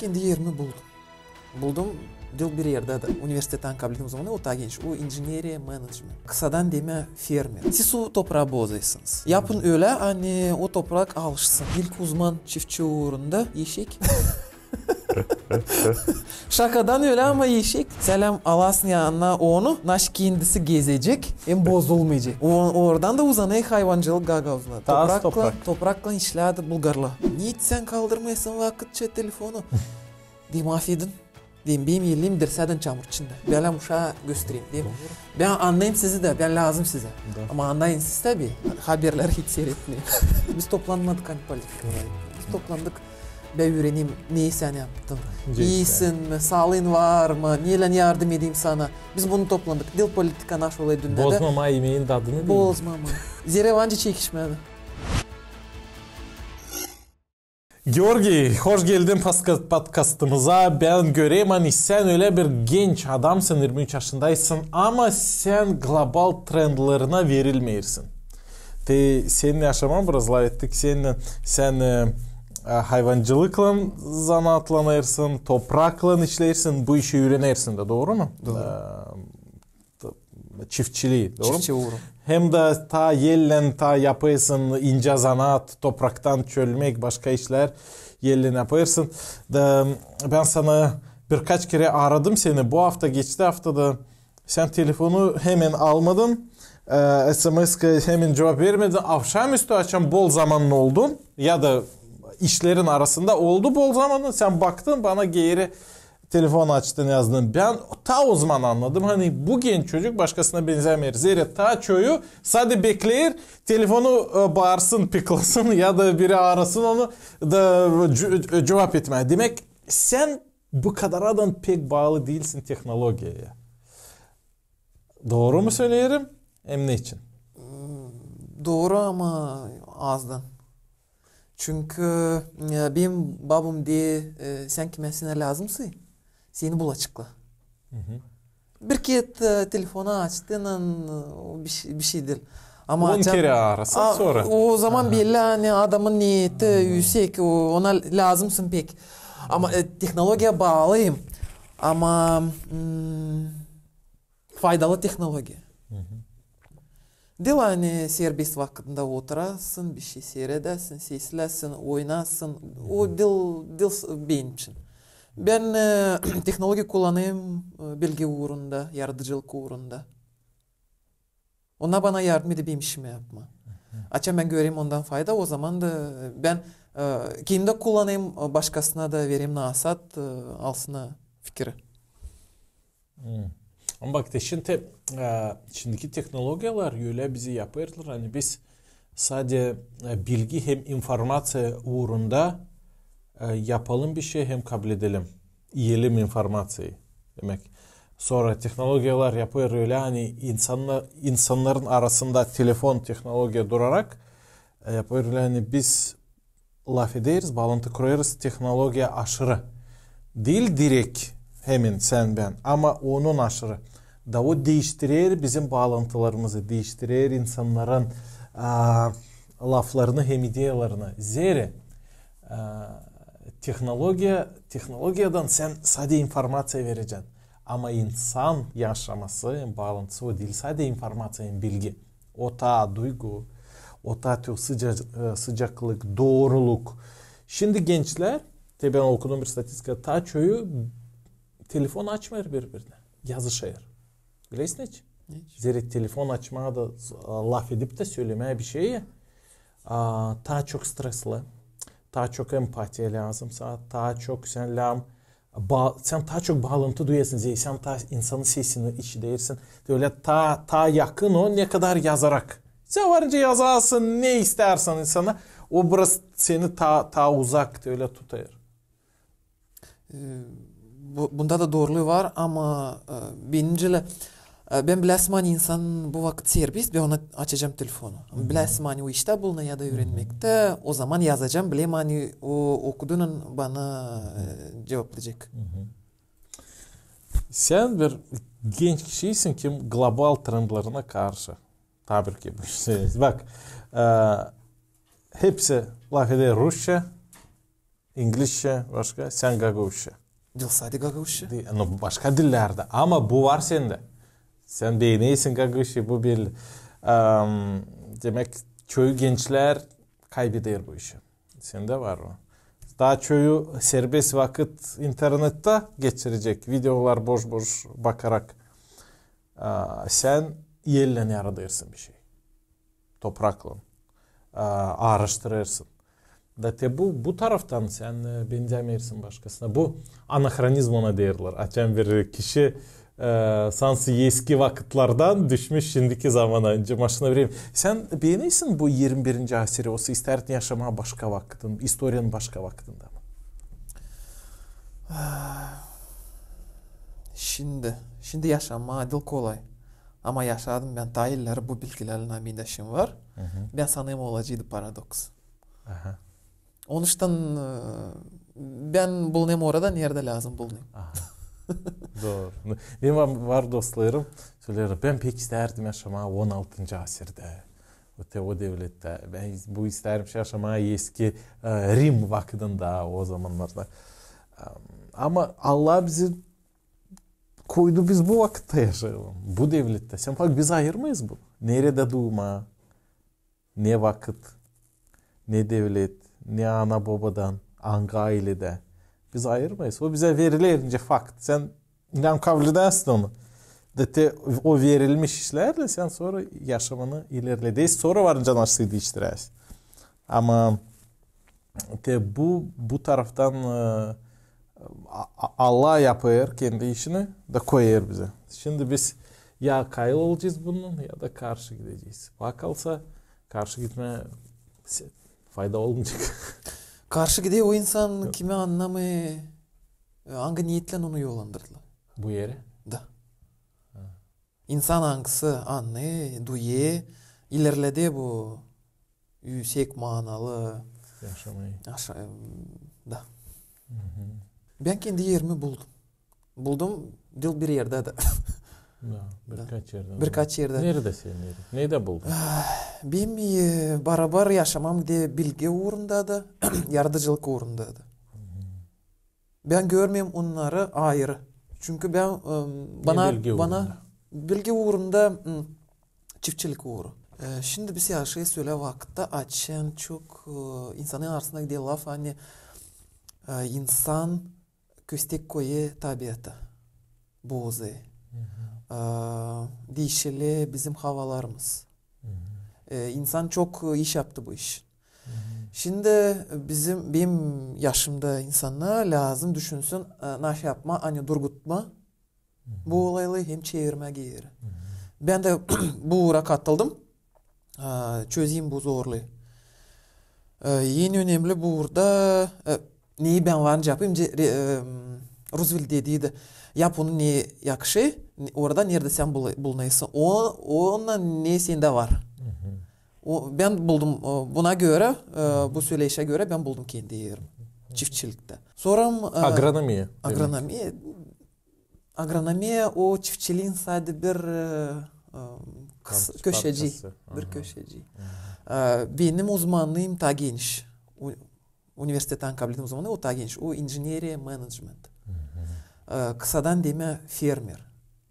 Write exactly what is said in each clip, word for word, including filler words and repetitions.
kendi erimi buldum. Buldum diil bir erdä dä. Universitettan kablededim o zaman, o taa genç. O injineriya menedjment. Kısadan demää fermer. Siz o topraa bozêrsınız. Yapın ölä, ani o toprak alışsın. İlk uzman çiftçi uurunda eşek. Şakadan ölä, ama eşek. Sän alasın yanına onu, naşey kendisi gezecek, hem bozulmayacek. O, oradan da uzanêr hayvancılık gagauzuna. Taa az toprak. Topraklan işlärdi bulgarlar. Neçin sän kaldırmêêrsın vakıtça telefonu? Deerim, afedin. Deerim, benim ellerim dirsäädän çamur içindä. Bölä uşaa göstereyim, deerim. Bän annêêrım sizi dä, bän lääzım sizä. Ama annayın siz tabii, haberleri hiç seyretmeyin. Biz toplanmadık ani politika. Biz toplandık, bän üüreneyim, ne sän yaptın. İisin mi, saalıın var mı, neylän yardım edeyim sana. Biz bunu toplandık. Diil politika, naşey olêr dünnedä. Bozmamaa imeyin dadını, deerim. Bozmamaa. Zerä var nicä çekişmää. Georgiy, hoş geldin podka-, podkastımıza. Bän görerim, ani sän ölä bir genç adamsın, irmi üç yaşındaysın, ama sän global trendlerina verilmeersin. Te seninnän yaşamaa biraz lafettik, seninnän, sän, e, e, hayvancılıklan zanaatlanêrsın, topraklan işleersin, bu işi üürenersin dä, dooru mu? Dooru. E, t-, çiftçilii, dooru mu? Çiftçi uuru. Hem dä taa ellän taa yapêrsın incä zanaat, topraktan çölmäk, başka işlär ellän yapêrsın. Da bän sana birkaç kerä aradım seni, bu afta, geçti afta da sän telefonu hemen almadın, e, S M S-ka hemen cuvap vermedin. Avşamüstü, açan bol zamanın oldun, ya da işlerin arasında oldu bol zamanın, sän baktın, bana geeri telefon açtın, yazdın. Bän taa o zaman annadım, ani bu genç çocuk başkasına benzämeer. Zerä taa çoyu sade bekleer, telefonu, e, baarsın, piklasın ya da biri arasın onu da cu-, e, cuvap etmää. Demäk, sän bu kadaradan pek baalı diilsin tehnologiyaya. Dooru mu söleerim? Hem neçin? Dooru, ama azdan. Çünkü, e, benim babam deer, e, sän kimä sän lääzımsın, seni bul açıkla. Bir kerä, e, telefonu açtın, e, o bir şey, bir şey diil. Ama on kerä arasın sora. O zaman belli, ani adamın neeti üüsek, o, ona lääzımsın pek. Ama, e, tehnologiya baalıyım. Ama, mm, faydalı tehnologiya. Diil ani serbest vakıtında oturasın, bir şey siiredäsin, sesläsin, oynasın. O diil, diil s-, benim için. Bän, e, tehnologiya kullanêrım, e, bilgi uurunda, yaradıcılık uurunda. Ona bana yardım eder benim işimi yapmaa. Açan bän görerim ondan fayda, o zaman da, e, bän, e, kendim dä kullanêrım, e, başkasına da vererim nasaat, e, alsınnar fikiri. Ama bak, te şindi, e, şindiki tehnologiyalar ölä bizi yapêrlar, ani biz sade, e, bilgi hem informaţiya uurunda, e, yapalım bir şey hem kabledelim, iyelim informaţiyayı. Demäk, sora tehnologiyalar yapêr ölä, ani insanna-, insannarın arasında telefon, tehnologiya durarak, e, yapêr ölä, ani biz lafederiz, baalantı kurêrız tehnologiyaya aşırı. Diil direkt hemen sän, bän, ama onun aşırı. Da o diiştirer bizim baalantılarımızı, diiştirer insannarın, a, laflarını hem ideyalarını. Zerä, a, tehnologiya, tehnologiyadan sän sade informaţiya verecän. Ama insan yaşaması, baalantısı o diil sade informaţiya hem bilgi. O taa duygu, o taa te sıca-, e, sıcaklık, dooruluk. Şindi gençlär, te bän okudum bir statistika, taa çoyu telefon açmêêr biri-birinä, yazışêr. Bilersin hiç? Hiç. Zerä telefon açmaa da, e, lafedip dä sölemää bir şey, a, taa çok stresli, taa çok empatiya lääzım sana, taa çok sän lääzım ba-, sän taa çok baalantı duyêrsın, zerä sän taa insanın sesini işidêrsin. Te ölä taa, taa yakın o, ne kadar yazarak. Sän varınca yazasın, ne istärsän insana, o biraz seni taa, taa uzak, te ölä tutêr. E, bu, bunda da dooruluu var, ama, e, benimcä, e, bän biläsim, ani insan bu vakıt serbest, bän ona açacam telefonu. Biläsim, ani o iştä bulunêr ya da üürenmektä, o zaman yazacam, bilerim, ani o okuduynan bana, e, cuvaplayacek. Sän bir genç kişiysin, kim global trendlerine karşı. Tabii ki, bu şey. Bak, e, hepsi lafeder rusça, İngilizçä başka, sän gagauzça. Diil sade gagauzça. De-, nu, başka dillerdä. Ama bu var sendä. Sän beenersin gagauzçayı, bu belli. Am, demäk, çoyu gençlär kaybeder bu işi. Sendä var o. Taa çoyu serbest vakıt internettä geçirecek. Videolar boş-boş bakarak. A, sän ellän yaradêrsın bir şey. Topraklan. A, aaraştırêrsın. Da te bu, bu taraftan sän, e, benzämeersin başkasına. Bu anahronizm ona deerlär. Açan bir kişi, e, sansı eski vakıtlardan düşmüş şindiki zamana, nicä maşina vremeni. Sän beenersin bu irmi birinci asiri, osa istärdin yaşamaa başka vakıtın, istoriyanın başka vakıtında mı? Şindi, şindi yaşamaa diil kolay. Ama yaşadım bän taa illeri, bu bilgilärlän benim işim var. Hı hı. Bän sanêrım, olaceydı paradoks. Aha. Onuştan, e, bän bulunêrım orada, neredä lääzım bulunêrım. Aha. Dooru. Benim var, var dostlarım, söleerlär, bän pek istärdim yaşamaa on altıncı asirdä. O te, o devlettä. Bän is-, bu istärdim yaşamaa eski, e, Rim vakıdında, o zamanlarda. Am, ama Allah bizi koydu, biz bu vakıtta yaşayalım. Bu devlettä. Sän bak, biz ayırmayız bunu. Neredä duumaa, ne vakıt, ne devlet, ne ana-bobadan, angı ayledä. Biz ayırmayız. O bizä veriler nicä fakt. Sän lääm kabledäsin onu. Da te o verilmiş işlärlän sän sora yaşamanı ilerledäsin. Sora varınca nasıl diiştiräsin. Ama te bu, bu taraftan, e, A-, A-, Allah yapêr kendi işini da koyêr bizä. Şindi biz ya kayıl olacez bunun, ya da karşı gidecez. Bak olsa, karşı gitmää se-, fayda olmayacek. Karşı gider o insan, kimi annamêêr, e, angı niyetlän onu yollandırdılar. Bu erä? Da. Ha. İnsan, angısı annêêr, duyêr, ilerledä bu üüsek manalı yaşamayı. Yaşa-, da. Hı hı. Bän kendi erimi buldum. Buldum diil bir erdä dä. Da, birkaç erdä. Birkaç erdä. Neredä senin erin? Neredä buldun? Ah, benim, e, barabar yaşamam gidä bilgi uurunda da, yaradıcılık uurunda da. Hı hı. Bän görmeerim onnarı ayırı. Çünkü bän, e, bana, bilgi uurunda? Bilgi uurunda, m, çiftçilik uuru. E, şindi biz yaşêêrız ölä vakıtta, açan çok, e, insanın arasında gider laf, ani, e, insan köstek koyêr tabiata, bozêr. Hı hı. E, diişiler bizim havalarımız. Hı hı. E, insan çok, e, iş yaptı bu iş. Hı hı. Şindi bizim, benim yaşımda insannar lääzım düşünsün, e, nasıl yapmaa, ani durgutmaa bu olayları hem çevirmää geeri. Hı hı. Bän dä bu uura katıldım. E, çözeyim bu zorluu. E, en önemli bu uurda, e, neyi bän varınca yapayım, ce-, re-, e, Ruzvelt dediydi, yap onu ne yakışêr, ne-, orada neredä sän bul-, bulunêrsın. O, onunnan ne sendä var. Hı hı. O, bän buldum, e, buna görä, e, bu söleşä görä bän buldum kendi erimi. Çiftçiliktä. Sora, e, agronomiya. Agronomiya, agronomiya o çiftçiliin sade bir, e, e, kıs-, parçası. Köşecii. Hı hı. Bir köşecii. Hı hı. E, benim uzmannıım taa geniş. U-, universitetän kabledim uzmannıı, o taa geniş. O injineriya, menedžment. Hı hı. E, kısadan demää fermer.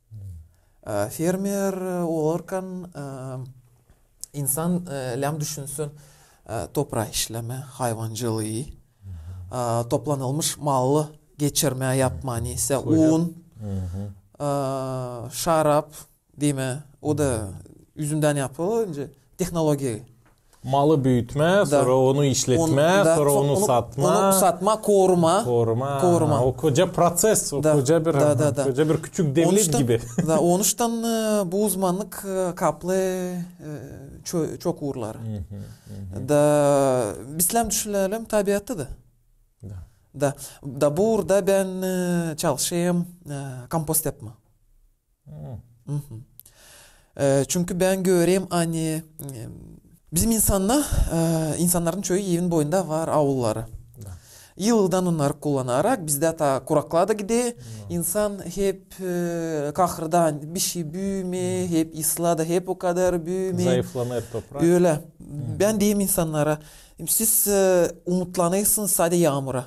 Hı. E, fermer olarkan, e, insan, e, lääzım düşünsün, e, topraa işlemää, hayvancılıı, e, toplanılmış malı geçirmää, yapmaa, neysä, un, e, şarap, demää, o da üzümdän yapılêr, tehnologiya. Malı büütmää, sora onu işletmää, sora onu satmaa. Onu satmaa, korumaa. Korumaa. O koca proses, o koca bir, koca bir küçük devlet gibi. Da, onuştan, e, bu uzmannık, e, kaplêêr, e, ço-, çok uurları. Da biz lääzım düşünelim tabiatı da. Da. Da, da bu uurda bän, e, çalışêrım, e, kompost yapmaa. Hı. E, çünkü bän görerim, ani, e, bizim insannar, e, insannarın çoyu evin boyunda var aulları. Da. Yıldan onnarı kullanarak, bizdä taa kuraklıa da gider. Hı. İnsan hep, e, kahırda, bişey büümeer, hep ıslanêr, hep o kadar büümeer. Zayıflanêr toprak. Ölä. Hı. Bän deerim insannara, siz, e, umutlanêrsınız sade yaamura.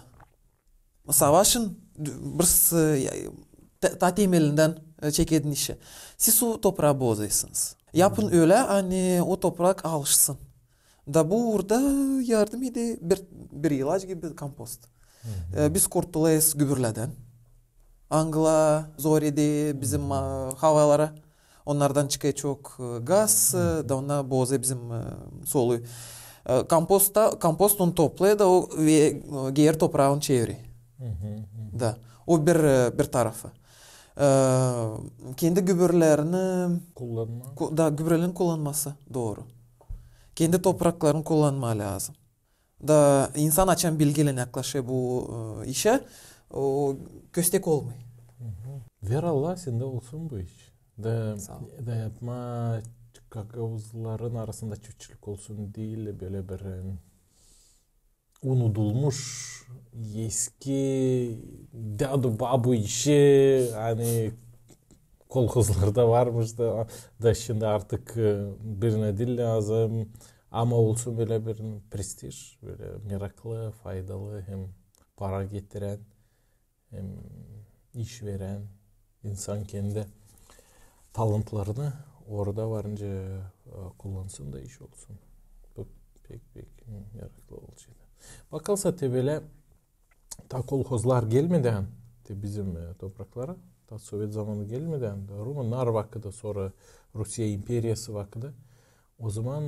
Savaşın bir s- ta temelindän çekedin işi. Siz o topraa bozêrsınız. Yapın ölä, ani o toprak alışsın. Da bu uurda yardım eder bir ilaç gibi kompost. Biz kurtulêrız gübürlerdän, angılar zor eder bizim havalara. Onnardan çıkêr çok gaz, da onnar bozêr bizim solu. Kompost onu toplêêr da o ve geeri topraa onu çevirer. Da o bir bir tarafı. Kendi gübürlerini kullanma. Da gübürelerin kullanması, dooru. Kendi topraklarını kullanmaa lääzım. Da insan açan bilgilän yaklaşêr bu işä, o köstek olmêêr. Ver Allah, sendä olsun bu iş. Da yapma gagauzların arasında çiftçilik olsun diil, bölä bir unudulmuş, eski dädu-babu işi, ani kolhozlarda varmış da, da şindi artık birinä diil lääzım, ama olsun bölä bir prestij, bölä meraklı, faydalı hem para getirän hem iş verän, insan kendi talantlarını orada varınca kullansın da iş olsun. Bu pek pek meraklı olacek. Bakılsa te bölä ta kolhozlar gelmedän te bizim topraklara, ta sovet zamanı gelmedän da Rumunnar vakıdı, sora Rusiya imperiyası vakıdı, o zaman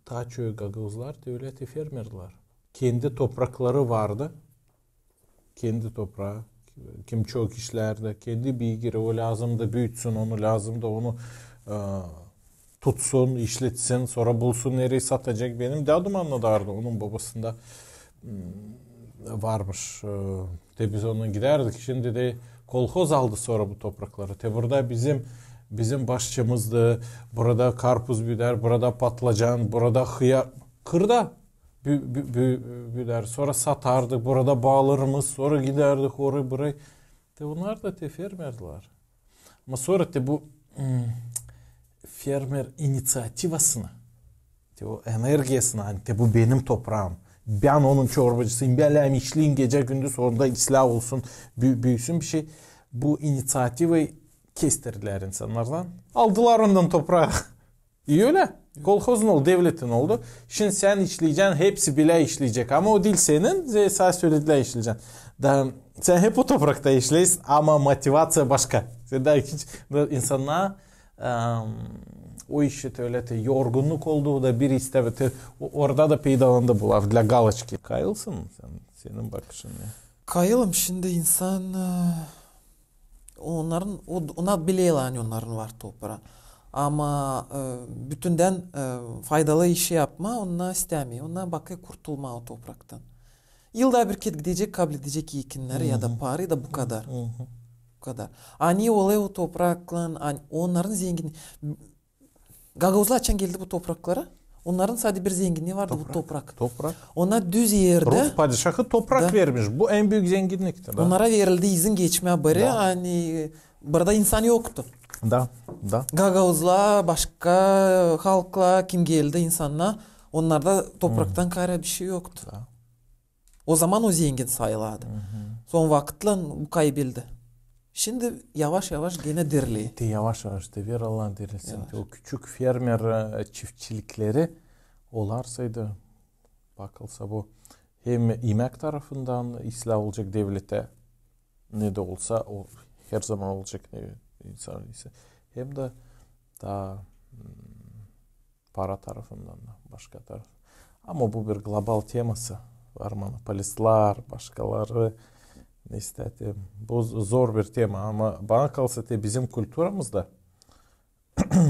ta çoyu gagauzlar te ölä te fermerlar. Kendi toprakları vardı. Kendi topraa, kim çok işlärdi, kendi beygiri, o lääzımdı büütsün, onu lääzımdı onu tutsun, işletsin, sora bulsun nereyi satacek. Benim dädum annadardı, onun bobasında varmış. Te biz onunnan gidärdik. Şindi te kolhoz aldı sora bu toprakları. Te burada bizim bizim başçamızdı, burada karpuz büüdär, burada patlıcan, burada hıyar. Kırda büüdär. Sora satardık, burada baalırımız, sora gidärdik orayı burayı. Te onnar da te fermerlar. Ama sora te bu fermer iniţiativasını, te o energiyasını, ani te bu benim topraam, bän onun çorbacısıyım, bän lääzım işleyim gecä-gündüz, orada islää olsun, büüsün bir şey. Bu iniţiativayı kestirdilär insannardan. Aldılar ondan topraa. İi ölä. Kolhozun oldu, devletin oldu. Şindi sän işleyecän, hepsi bilä işleyecek. Ama o diil senin, sä söledilär işleyecän. Da sän hep o toprakta işleysin, ama motivaţiya başka. Sän dä hiç, insannar o işi te ölä te yorgunnuk oldu da bir iste orada da peydalandı bu laf dlä galoçki. Kayılsın sän, senin bakışın ne? Kayılım, şindi insan, onnarın, ona bileylär, ani onnarın var topraa. Ama bütündän faydalı işi yapmaa onnar istämeer. Onnar bakêr kurtulmaa o topraktan. Yılda bir ket gidecek, kabledecek ekinneri ya da parayı da bu kadar. Bu kadar. Ani olêr o topraklan, onnarın zengin Gagauzlar açan geldi bu topraklara, onnarın sade bir zenginniyi vardı, bu toprak. Toprak. Ona düz erdä. Rus padişahı toprak vermiş. Bu en büük zenginnikti. Onnara verildi izin geçmää buraya, ani burada insan yoktu. Da, da. Gagauzlar, başka halklar, kim geldi, insannar, onnarda topraktan kaarä bir şey yoktu. Da. O zaman o zengin sayılardı. Son vakıtlan bu kaybildi. Şindi yavaş-yavaş genä dirileer. Te yavaş-yavaş, te ver Allahın dirilsin. Te o küçük fermer çiftçilikleri olarsaydı, bakılsa bu hem imäk tarafından islää olacek devletä, ne dä olsa o her zaman olacek, ne insan ise, hem dä taa para tarafından da, başka taraf. Ama bu bir global teması. Var monopolistlar, başkaları. Ne istedim. Bu zor bir tema, ama bana kalsa te bizim kulturamızda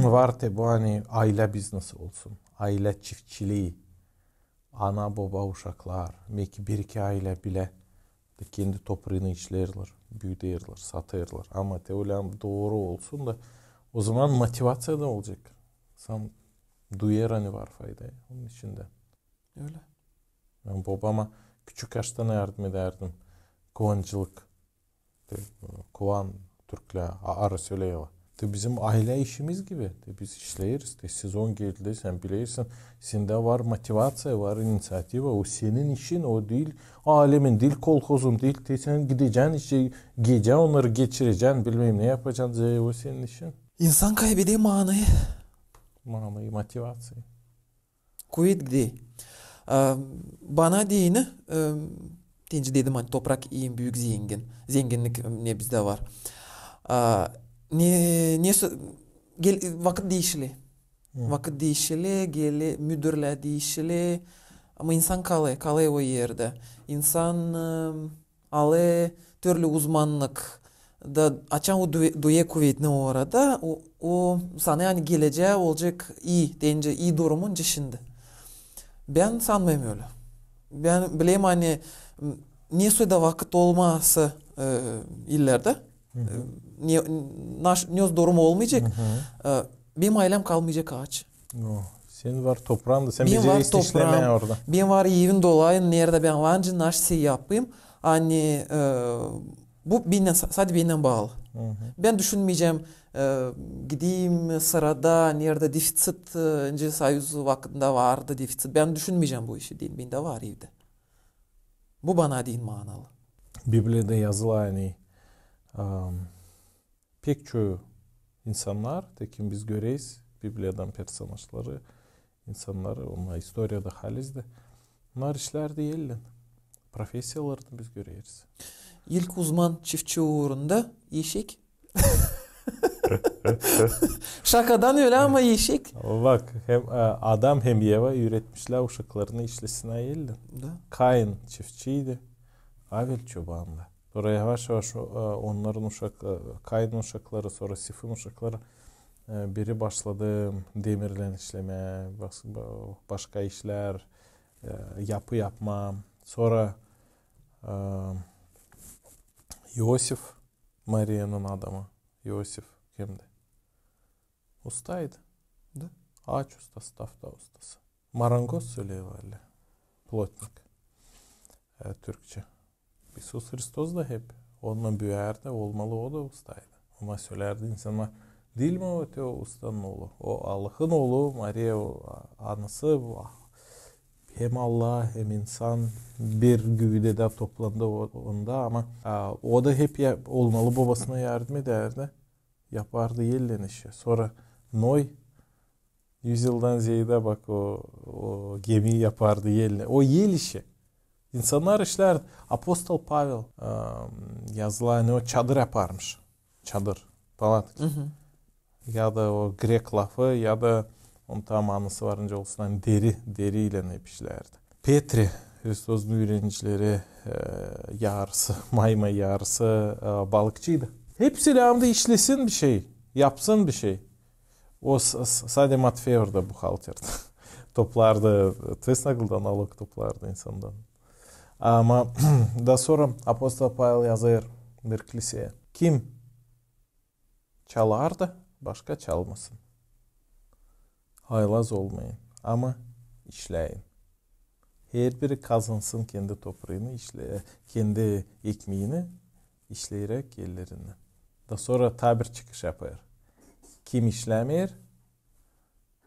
var te bu, ani aylä biznesi olsun, aylä çiftçilii, ana, boba, uşaklar, belki bir-iki aylä bilä da kendi topraanı işlärlär, büüdärlär, satêrlar. Ama te ölä dooru olsun da, o zaman motivaţiya da olacek. Sän duyêr, ani var fayda onun içindä. Ölä. Bän bobama küçük yaştan yardım edärdim. Kuvancılık. Te, kuvan, türklär, arı söleerlär. te bizim aylä işimiz gibi. Te biz işleeriz. Te sezon geldi, sän bilersin, sendä var motivaţiya, var iniţiativa. O senin işin, o diil alemin, diil kolhozun, diil te sän gidecän işä, gecä onnarı geçirecän, bilmeerim ne yapacän, o senin işin. İnsan kaybeder maanayı. Maanayı, motivaţiyayı. Kuvet gider. A, bana deyni, e, deyni dedim, ani toprak en büük zengin. Zenginnik, e, ne bizdä var. A, ne, ne sö-, gel-, vakıt diişiler. Hı. Vakıt diişiler, geler, müdürlär diişiler. Ama insan kalêr, kalêr o erdä. İnsan, e, alêr türlü uzmannık. Da açan o duy-, duyêr kuvetni orada, o, o sanêr, ani gelecää olacek ii, deyni ii durumun şindi. Bän sanmêêrım ölä. Bän bilerim, ani, m, nesoy da vakıt olmasa, e, illerdä, e, ne, naş-, ne durum olmayacek, e, benim aylem kalmayacek aç. O, senin var topraanın da, sän becerersin işlemää orada. Benim var evim dolayın, neredä bän var nicä, naşey yapayım. Ani, e, bu bendän, sa-, sade bendän baalı. Bän düşünmeyecäm, e, gideyim sırada, neredä defiţit, e, nicä Soyuz vakıdında vardı defiţit. Bän düşünmeyecäm bu işi deyni, bendä var evdä. Bu bana deyni maanalı. Bibliyada yazılı, ani, am, pek çoyu insannar, te kim biz göreriz Bibliyadan personažları, insannarı, onnar istoriyada halizdä, onnar işlärdi ellän. Profesiyalarını biz göreriz. İlk uzman çiftçi uurunda eşek. Şakadan ölä, ama eşek. Bak, hem, e, Adam hem Eva üüretmişlär uşaklarını işlesinnär ellän. Da. Kain çiftçiydi, Avel çobandı. Sora yavaş-yavaş o, e, onnarın uşak-, e, Kainin uşakları, sora Sifin uşakları, e, biri başladı demirlän işlemää, bas-, ba-, başka işlär, e, yapı yapmaa. Sora, e, İosif, Mariyanın adamı, İosif kimdi? Ustaydı. Da. Aaç ustası, tafta ustası. Marangoz söleerlär, plotnik, e, türkçä. İisus Hristos da hep onunnan büüyärdi, olmalı o da ustaydı. Ama sölärdi insannar, diil mi o te o ustanın oolu? O Allahın oolu, Mariya o a-, anası, o a-, hem Allah, hem insan bir güüdä dä toplandı o, onda, ama, a, o da hep ya-, olmalı bobasına yardım edärdi. Yapardı ellän işi. Sora Noy, üz yıldan zeedä bak o, o gemiyi yapardı ellän. O el işi. İnsannar işlär, apostol Pavel, e, yazılı, ani o çadır yaparmış. Çadır, palatka. Ya da o grek lafı, ya da onun tam maanası var nicä olsun, ani deri, deri ilän hep işlärdi. Petri, Hristosun üürenicileri, e, yarısı, mayma yarısı, e, balıkçıydı. Hepsi lääzımdı işlesin bir şey, yapsın bir şey. O s-, s-, sade Matfey orada buhalterdi. Toplardı, tez nagıldan nalog toplardı insandan. Ama da sora apostol Pavel yazêr bir kiliseyä. Kim çalardı, başka çalmasın. Haylaz olmayın, ama işläyin. Herbiri kazansın kendi topraanı, işle-, kendi ekmeeni işleyeräk ellerinnän. Da sora taa bir çıkış yapêr. Kim işlämeer,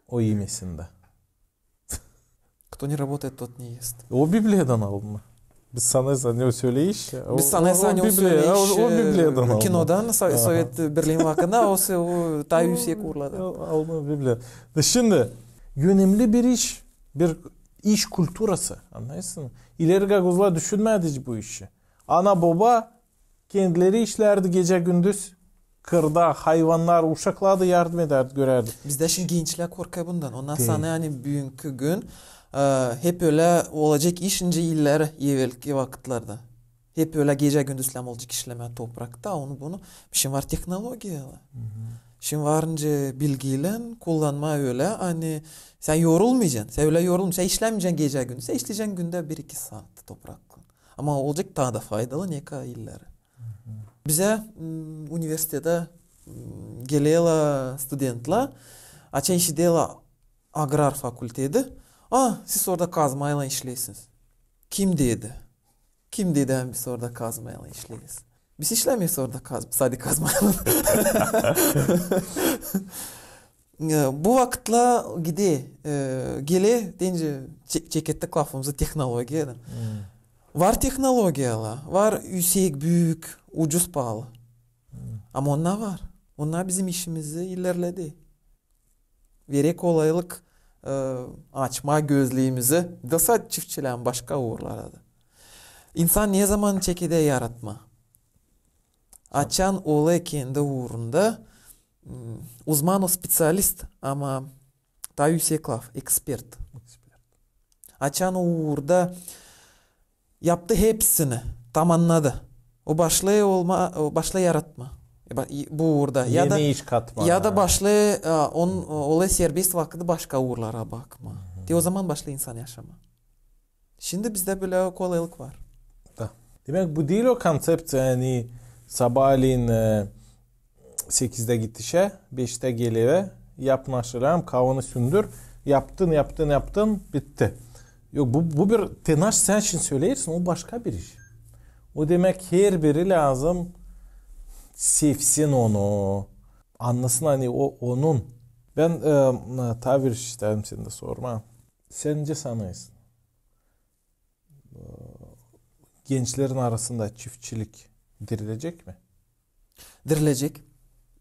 o imesin dä. Кто не работает, тот не ест. O Bibliyadan alındı. Biz sanêrız, ani o söleyiş, biz sanêrız, ani o Bibliya, söleyiş, o, o Bibliyadan alındı. Kinodan, Sovet Birliini vakıdında o, o taa üüsek uurlarda. Alındı Bibliya. Da şindi önemli bir iş, bir iş kulturası, annêêrsın. İleri gagauzlar düşünmärdi hiç bu işi. Ana-boba kendileri işlärdi gecä-gündüz kırda, hayvannar, uşaklara da yardım edärdi, görärdi. Bizdä şindi gençlär korkêr bundan. Onnar sanêr, ani büünkü gün, e, hep ölä olacek iş, nicä illeri, evelki vakıtlarda. Hep ölä gecä-gündüz lääzım olacek işlemää toprakta, onu-bunu. Şindi var tehnologiyalar. Şindi var nicä bilgilän kullanmaa ölä, ani sän yorulmayacan, sän ölä yorulmayacan, sän işlämeyecän gecä-gündüz, sän işleyecän gündä bir-iki saat topraklan. Ama olacek taa da faydalı, ne ka illeri. Bizä, m, universitetä, m, gelerlär studentlär, açan işiderlär agrar fakulteti. A, siz orada kazmaylan işleersiniz. Kim dedi? Kim dedi, ani biz orada kazmaylan işleeriz? Biz işlämeeriz orada kaz-, sade kazmaylan. E, bu vakıtlar gide, e, gele, deyni çe-, çekettik lafımızı tehnologiyadan. Var tehnologiyalar, var üüsek, büük, ucuz, paalı. Ama onnar var. Onnar bizim işimizi ilerledi. Verer kolaylık, e, açmaa gözlerimizi. Da sade çiftçilää, başka uurlara da. İnsan ne zaman çekeder yaratmaa? Açan olêr kendi uurunda, m, uzman o, specialist, ama taa üüsek laf, ekspert. Açan o uurda yaptı hepsini, tamannadı. O başlêêr olmaa, o başlêêr yaratmaa. E, ba-, i-, bu uurda. Ya da, iş katmaa, ya da başlêêr, e, on, olêr serbest vakıdı başka uurlara bakmaa. Te o zaman başlêêr insan yaşamaa. Şindi bizdä bölä kolaylık var. Da. Demäk, bu diil o konţepţiya, ani sabaalän, e, sekizdä git işä, beştä gel evä, yap naşelää, kaavanı sündür, yaptın, yaptın, yaptın, bitti. Yok, bu, bu bir te naş sän şindi söleersin, o başka bir iş. O demäk, herbiri lääzım sevsin onu, annasın, ani o onun. Bän, e, taa bir iş isteerim sendä sormaa. Sän nicä sanêrsın? Gençlerin arasında çiftçilik dirilecek mi? Dirilecek.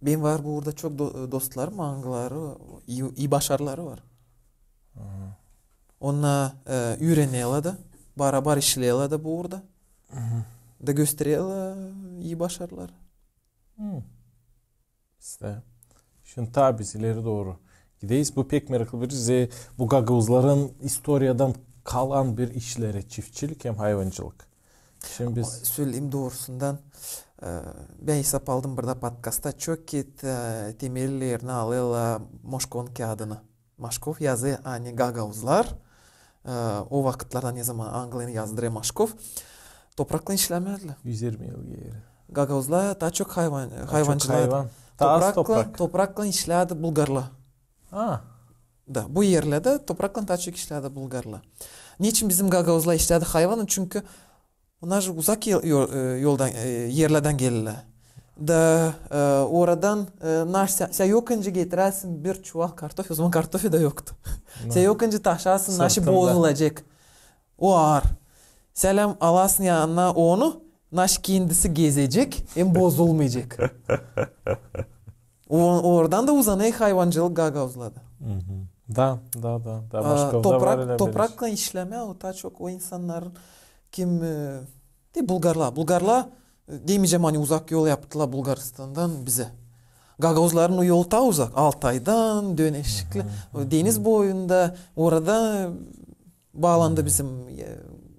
Benim var bu uurda çok do-, dostlarım, angıları ii, ii başarıları var. Onnar, e, üürenerlär dä, barabar işleerlär dä bu uurda. Da göstereerlär ii başarıları. İştä. Şindi taa biz ileri dooru gideriz. Bu pek meraklı bir iş. Bu gagauzların istoriyadan kalan bir işleri, çiftçilik hem hayvancılık. Şindi biz... Söleyim doorusundan, e, bän esap aldım burada podkastta, çok ket, e, temellerini alêrlar Moşkovun kiyadını. Moşkov yazêr, ani gagauzlar, e, o vakıtlarda, ne zaman angılarını yazdırêr Moşkov, topraklan işlämäzdilär. Üz irmi yıl geeri. Gagauzlar taa çok hayvan, hayvancılık. Taa az toprak. Topraklan işlärdi bulgarlar. Da, bu erlerdä topraklan taa çok işlärdi bulgarlar. Neçin bizim gagauzlar işlärdi hayvanı? Çünkü onnar uzak yol-, yol-, e, yoldan, e, erlerdän gelirlär. Da, e, oradan, e, naş sä, sä yok nicä getirersin bir çuval kartof, o zaman kartof da yoktu. Sä yok nicä taşıyasın, naşı bozulacek. O aar. Sä lääm alasın yanına onu, naşı kendisi gezecek hem bozulmayacek. O, oradan da uzanêr hayvancılık gagauzlarda. Da, da, da, da. Başka da var ölä bir iş. Topraklan işlämää, o taa çok o insannarın kim, e, te bulgarlar. Bulgarlar, e, demeyecäm, ani uzak yol yaptılar Bulgaristandan bizä. Gagauzların o yolu taa uzak. Altaydan, döneşikli. Deniz boyunda, orada baalandı bizim, e,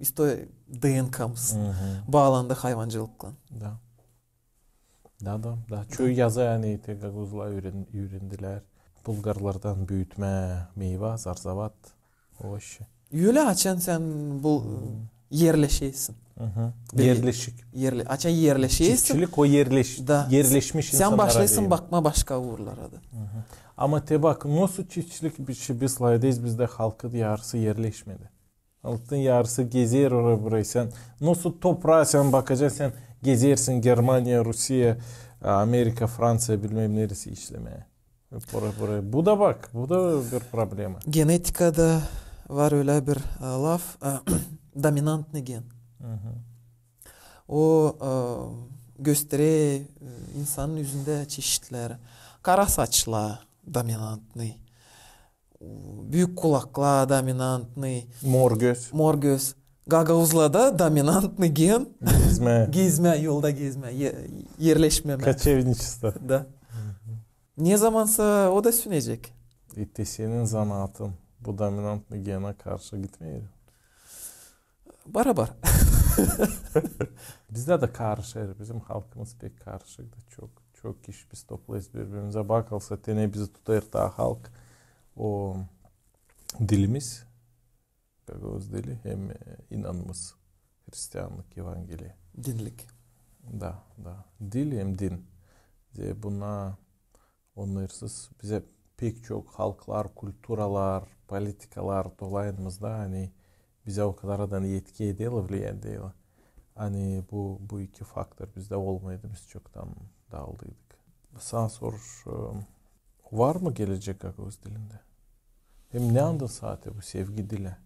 isto-, DNKmız. Baalandı hayvancılıklan. Da. Da, da, da. Çoyu yazêr, ani te gagauzlar üüren-, üürendilär bulgarlardan büütmää meyva, zarzavat, ovoşi. Ölä, açan sän bu erleşersin. Erleşik. Açan erleşersin. Çiftçilik o erleş-, da, erleşmiş sän insannara başlêêrsın bakmaa başka uurlara da. Ama te bak, nasıl çiftçilik bir şey biz layıdayız, bizdä halkın yarısı erleşmedi. Halkın yarısı gezer ora-bura. Sän nasıl topraa sän bakacan, sän gezersin Germaniya, Rusiya, Amerika, Fransiya, bilmäm neresi işlemää. Ora-bura. Bu da bak, bu da bir problema. Genetikada var ölä bir, e, laf, e, dominantnıy gen. O, e, gösterer, e, insanın üzündä çeşitleri. Kara saçlı dominantnıy. Büük kulaklı dominantnıy. Mor göz. Mor göz. Gagauzlarda dominantnıy gen. Gezmää. Gezmää, yolda gezmää. E-, erleşmemää. Koçevniçestvo. Da. Ne zamansa o da sünecek. E, te senin zanaatın bu dominantnıy gena karşı gitmeer? Barabar. Bizdä dä karışêr, bizim halkımız pek karışık da, çok, çok iş biz toplêêrız biri-birimizä. Bakılsa, te ne bizi tutêr taa halk, o dilimiz, gagauz dili hem, e, inanımız, hristiannık, evangeliya. Dinlik. Da, da. Dil hem din. Zerä bunnar onnarsız bizä pek çok halklar, kulturalar, politikalar dolayında, ani bizä o kadar da etki ederlär, влиять ederlär. Ani bu, bu iki faktor bizdä olmaydı, biz çoktan daalıydıydık. Sana soruş, e, var mı gelecek gagauz dilindä? Hem ne andın saatı bu sevgi dilä?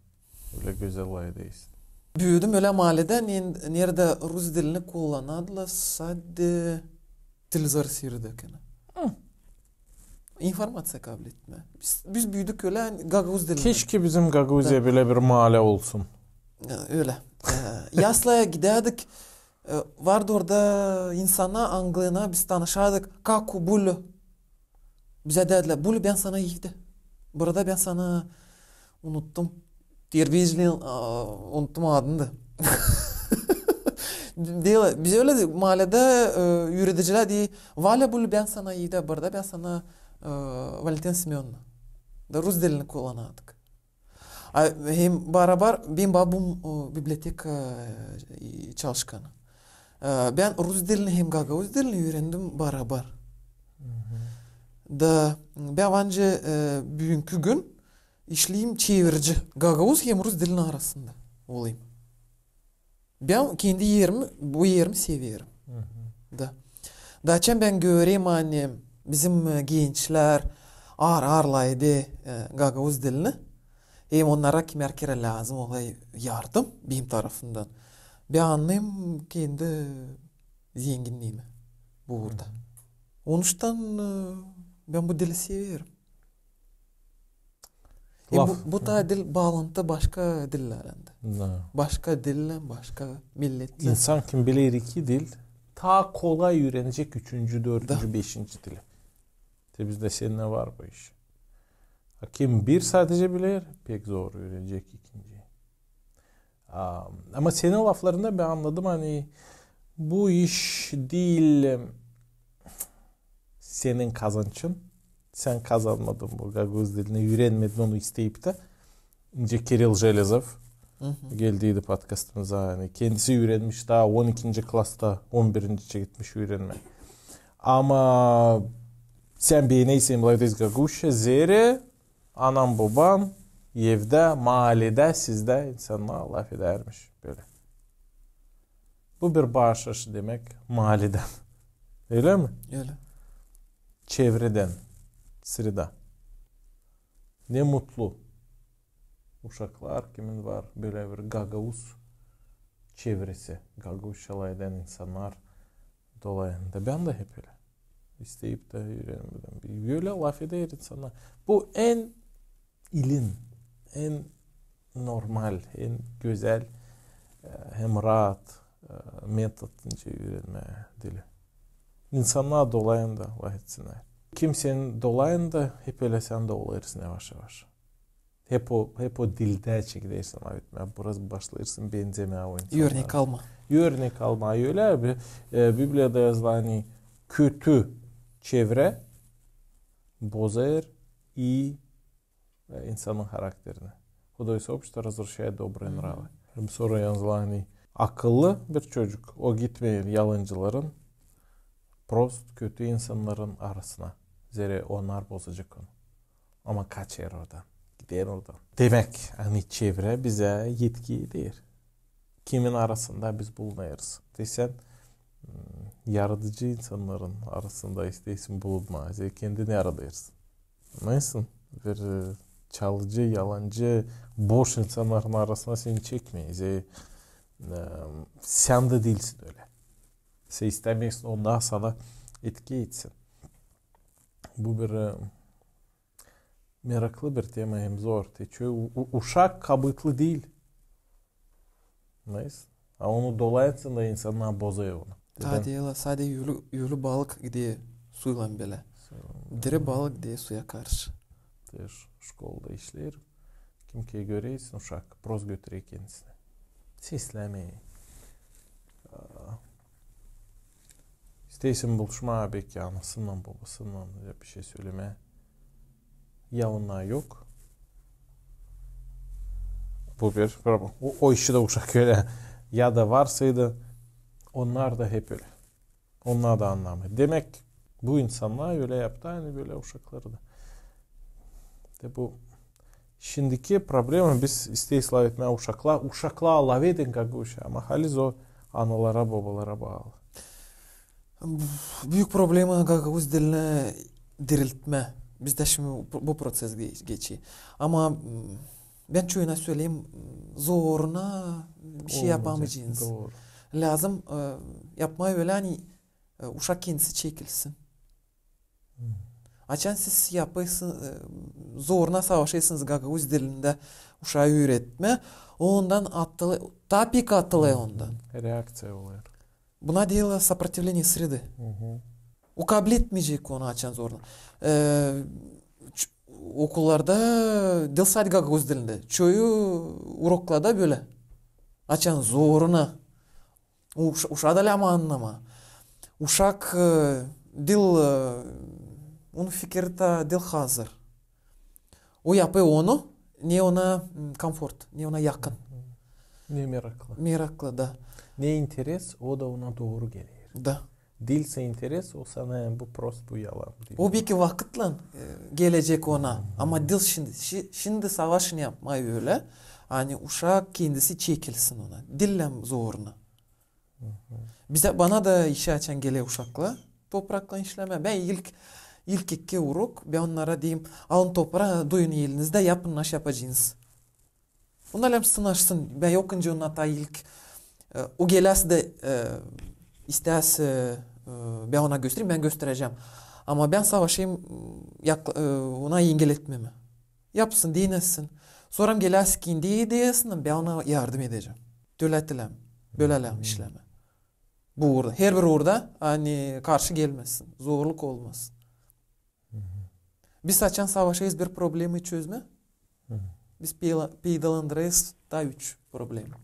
Ölä gözäl lafedärsän. Büüdüm ölä maalidä, neredä rus dilini kullanadılar sade televizor siiredärkän. Hı. İnformaţiya kabletmää. Biz, biz büüdük ölä, gagauz dilini. Keşke bizim Gagauziya bölä bir maali olsun. E, ölä. E, yaslaya gidärdik. E, vardı orada insana, anglına, biz tanışardık. Kaku, Bulü. Bizä deerlär, Bulü, bän sana evdä. Burada bän sana, unuttum. Terbiyeciliin, a, unuttum adını da. Deerlär, biz ölä maalidä, e, üüredicilär deer, Valä, Bulü, bän sana evdä, burada bän sana, e, Valentina Semönovna. Da rus dilini kullanardık. A, hem barabar, benim babum, o, biblioteka, e, çalışkanı. E, bän rus dilini hem gagauz dilini üürendim barabar. Da bän bence, e, büünkü gün işleyim çevirici. Gagauz hem rus dilinin arasında olayım. Bän kendi erimi, bu erimi severim. Da. Da açan bän görerim, ani bizim, e, gençlär aar-aar lafeder, e, gagauz dilini. Hem onnara kimär kerä lääzım olêr yardım benim tarafımdan. Bän annêêrım kendi zenginniimi bu uurda. Onuştan, e, bän bu dili severim. E, bu, bu taa dil baalantı başka dillärlän dä. Başka dillän, başka milletlän. İnsan kim biler iki dil, taa kolay üürenecek üçüncü, dördüncü, beşinci dili. Te bizdä sendä var bu iş. A kim bir sadecä biler, pek zor üürenecek ikinci. A, ama senin laflarından bän annadım, ani bu iş diil senin kazançın. Sän kazanmadın bu gagauz dilini, üürenmedin onu isteyip tä. Nicä Kirill Jelezov geldiydi podkastımıza, ani kendisi üürenmiş taa on ikinci klasta, on birinci çeketmiş üürenmää. Ama sän beenersin lafedäsiz gagauzça, zerä anan-boban evdä, maalidä, sizdä insannar lafedärmiş bölä. Bu bir baaş aşı demäk maalidän. Ölä mi? Ölä. Çevredän, среда. Ne mutlu uşaklar, kimin var bölä bir gagauz çevresi, gagauzça lafedän insannar dolayında. Bän dä hep ölä. İsteyip tä üürenmedim. Bölä lafeder insannar. Bu en ilin, en normal, en gözäl, e, hem raat, e, metod, nicä üürenmää dili. İnsannar dolayında lafetsinnär. Kim senin dolayında, hep ölä sän dä olêrsın yavaş-yavaş. Hep o, hep o dildä çekedersin lafetmää. Biraz başlêêrsın benzemää o insannara. Örnek almaa. Örnek almaa. Ölä bir, e, Bibliyada yazılı, ani kötü çevrä bozêr ii, e, insanın harakterini. Худое сообщество развращает добрые нравы. Hem sora yazılı, ani akıllı bir çocuk, o gitmeer yalancıların, prost kötü insannarın arasına. Zerä onnar bozacek onu. Ama kaçêr oradan. Gider oradan. Demäk, ani çevrä bizä etki eder. Kimin arasında biz bulunêrız. Te sän, m, yaradıcı insannarın arasında isteersin bulunmaa. Zerä kendin yaradêrsın. Annarsın? Bir, e, çalıcı, yalancı, boş insannarın arasına seni çekmeer. Zerä, e, sän dä diilsin ölä. Sän istämeersin, onnar sana etki etsin. Bu bir, e, meraklı bir tema hem zor. Te çoyu u-, u-, uşak kabıtlı diil. Annarsın? A onu dolayında insannar bozêr onu. Taa diil, sade ölü, ölü balık gider suylan bölä. Diri balık gider suya karşı. Te ş-, şkolada işleerim. Kimkey görersin, uşak, prost götürer kendisini. Seslämeer. A, isteersin buluşmaa beki anasınnan, bobasınnan, ya bir şey sölemää. Ya onnar yok. Bu bir problem. O, o işi dä uşak ölä. Ya da varsaydı, onnar da hep ölä. Onnar da annamêêr. Demäk, bu insannar ölä yaptı, ani bölä uşakları da. De bu şindiki problema, biz isteeriz lafetmää uşaklara, uşaklara lafedin gagauzça, ama haliz o Analara, bobalara baalı. Büük problema gagauz dilini diriltmä. Bizdä şindi bu, bu proses ge-, geçer. Ama, m, bän çoyuna söleyim, m, zoruna bir şey yapamayacez. Olmayacek, dooru. Lääzım, e, yapmaa ölä, ani, e, uşak kendisi çekilsin. Açan siz yapêrsınız, e, zoruna savaşêrsınız gagauz dilindä uşaa üüretmää, ondan atılêr, taa pek atılêr ondan. Reakţiya olêr. Buna deerlär сопротивление среды. O kabletmeyecek onu açan zoruna. E, ç-, okullarda diil sade gagauz dilindä. Çoyu uroklarda bölä. Açan zoruna. Uş-, uşaa da lääzım annamaa. Uşak, e, diil, e, onun fikiri taa diil hazır. O yapêr onu, ne ona, m, komfort, ne ona yakın. Ne meraklı. Meraklı, da. Ne interes, o da ona dooru geler. Da. Diilsä interes, o sana, bu prost, bu yalan. O beki vakıtlan, e, gelecek ona, ama diil şindi. Şi-, şindi savaşın yapmaa ölä, ani uşak kendisi çekilsin ona. Diil lääzım zoruna. Bizä, bana da işä açan geler uşaklar topraklan işlemää. Bän ilk, ilk iki urok, bän onnara deerim, alın topraa, duyun elinizdä, yapın, naşey yapacez. Onnar lääzım sınaşsın. Bän yok nicä onnar taa ilk, e, o geläsä dä, e, isteersä, e, bän ona göstererim, bän gösterecäm. Ama bän savaşêrım, m, yak-, e, ona engel etmemää. Yapsın, denesin. Sora geläsä kendi ideasını, bän ona yardım edecäm. Tölä lääzım, bölä lääzım işlemää. Bu uurda. Herbir uurda, ani karşı gelmesin, zorluk olmasın. Biz açan savaşêrız bir problemayı çözmää, biz peyda-, peydalandırêrız taa üç problema.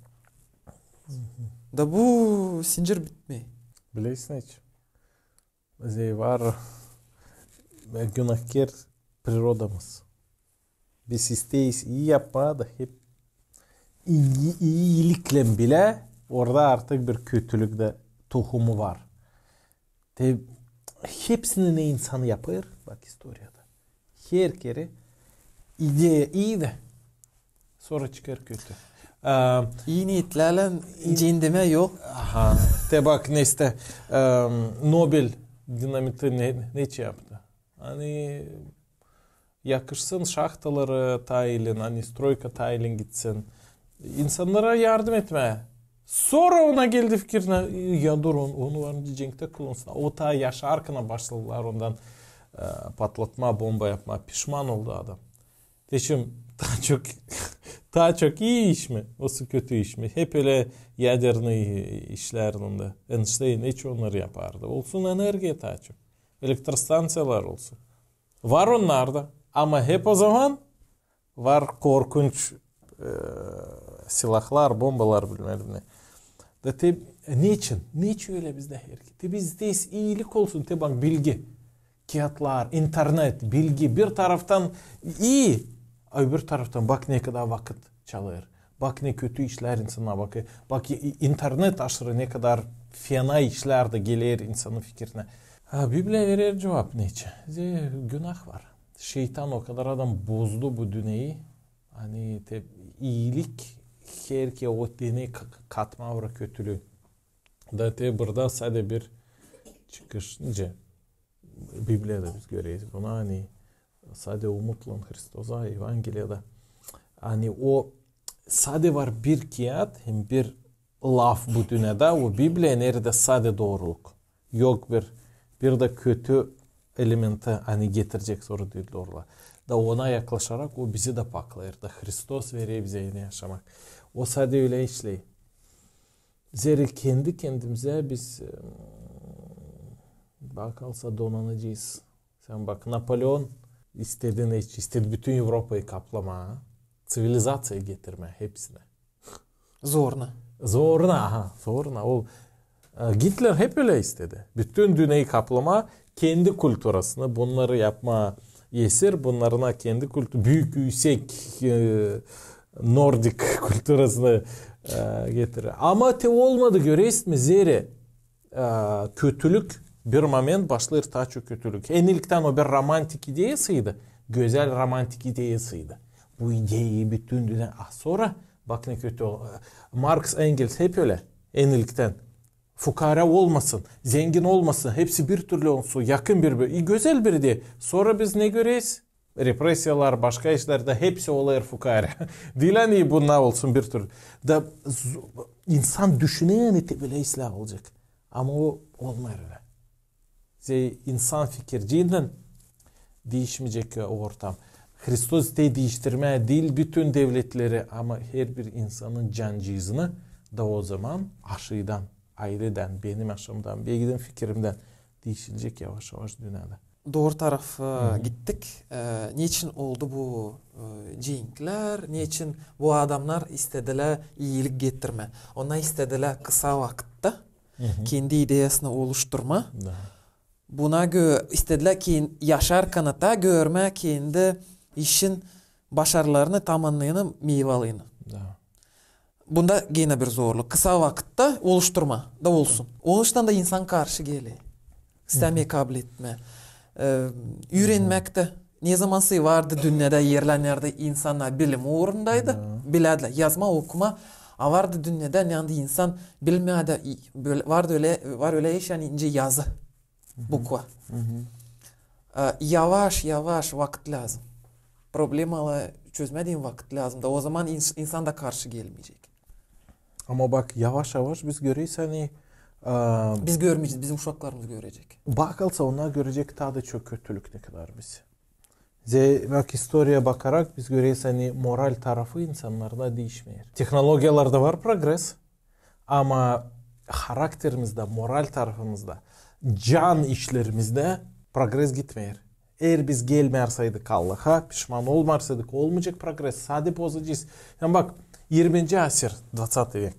Da bu sincir bitmeer. Bilersin hiç. Zerä var, e, günahkär prirodamız. Biz isteeriz ii yapmaa da hep ii, ii, iiliklän bilä orada artık bir kötülük dä tohumu var. Te hepsini ne insan yapêr, bak, istoriyada. Her kerä ideya ii dä sora çıkêr kötü. Aa, ii niyetlärlän cendemä yol. Aha. Te bak, neştä, em, Nobel dinamiti ne, neçin yaptı? Ani yakışsın şahtaları tayılın, ani stroyka tayılın gitsin. İnsannara yardım etmää. Sora ona geldi fikir, ne, ya dur, on-, onu var nicä cenktä kullansın. O taa yaşarkana başladılar ondan, e, patlatmaa, bomba yapmaa. Pişman oldu adam. Te şindi taa çok, taa çok ii iş mi, osa kötü iş mi? Hep ölä yadernıy işlär onda. Einşteyn hiç onnarı yapardı. Olsun energiya taa çok. Elektrostanţiyalar olsun. Var onnar da. Ama hep o zaman var korkunç, e, silahlar, bombalar, bilmäm ne. Da te neçin? Neçin ölä bizdä herkez? Te biz isteeriz iilik olsun, te bak, bilgi. Kiyatlar, internet, bilgi bir taraftan ii, a öbür taraftan bak ne kadar vakıt çalêr. Bak ne kötü işlär insana, bak, bak, i-, internet aşırı ne kadar fena işlär dä geler insanın fikirinä. Ha, Bibliya verer cuvap neçin. Zerä günah var. Şeytan o kadar adam bozdu bu dünneyi. Ani te iilik herkerä o deney ka-, katmaa oraya kötülüü. Da te burada sade bir çıkış, nicä Bibliyada biz göreriz bunu, ani sade umutlan Hristosa, Evangeliyada. Ani o sade var bir kiyat hem bir laf bu dünnedä, o Bibliya, neredä sade dooruluk. Yok bir, bir dä kötü elementi, ani getirecek sora diil doorulua. Da ona yaklaşarak o bizi dä paklêêr, da Hristos verer bizä eni yaşamak. O sade ölä işleer. Zerä kendi kendimizä biz, em, bakarsa, donanacez. Sän bak, Napoleon istedi ne, istedi bütün Evropayı kaplamaa, ţivilizaţiya getirmää hepsinä. Zoruna. Zoruna, aha, zoruna. O, e, Gitler hep ölä istedi. Bütün dünneyi kaplamaa, kendi kulturasını, bunnarı yapmaa esir, bunnarına kendi kultu-, büük, üüsek, e, nordik kulturasını, e, getirer. Ama te olmadı, görersiniz mi, zerä, e, kötülük bir moment başlêêr taa çok kötülük. En ilktän o bir romantik ideyasıydı, gözäl romantik ideyasıydı. Bu ideyayı bütün dünnä, a sora bak ne kötü ol-, Marks, Engels hep ölä. En ilktän. Fukaara olmasın, zengin olmasın, hepsi bir türlü olsun, yakın bir, bir, gözäl bir de. Sora biz ne göreriz? Repressiyalar, başka işlerdä hepsi olêr fukaara. Diil ani bunnar olsun bir türlü. Da z- insan düşüner, ani te bölä islää olacek. Ama o olmêêr ölä. Zerä insan fikirciindän diişmeyecek o ortam. Hristos te diiştirmää diil bütün devletleri, ama herbir insanın cancıızını da o zaman aşaydan, aylêdan, benim aşamdan, benim fikirimdän diişilecek yavaş-yavaş dünnedä. Dooru tarafa gittik. E, neçin oldu bu e, cenklär, neçin bu adamnar istedilär iilik getirmää? Onnar istedilär kısa vakıtta kendi ideyasını oluşturmaa. Buna gö- istedilär ki yaşarkana da görmää kendi işin başarılarını, tamanını, meyvalını. Bunda genä bir zorluk. Kısa vakıtta oluşturmaa da olsun. Onuştan da insan karşı geler. İstämeer kabletmää. E, üürenmäk tä. Ne zaman sey vardı dünnedä erlär, neredä insannar bilim uurundaydı. Bilärdilär yazmaa, okumaa. A vardı dünnedä, neredä insan bilmeerdi, vardı ölä, var ölä iş, ani nicä yazı. Bukva. E, yavaş-yavaş vakıt lääzım. Problemaları çözmää deyni vakıt lääzım. Da o zaman ins- insan da karşı gelmeyecek. Ama bak, yavaş-yavaş biz göreriz, ani e, biz görmeyecez, bizim uşaklarımız görecek. Bakılsa, onnar görecek taa da çok kötülük, ne kadar biz. Zerä bak, istoriyaya bakarak biz göreriz, ani moral tarafı insannarda diişmeer. Tehnologiyalarda var progres, ama harakterimizdä, moral tarafımızda, can işlerimizdä progres gitmeer. Eer biz gelmärseydik Allaha, pişman olmarsaydık, olmayacek progres, sade bozacez. Yani bak, irminci asır, двадцатый век.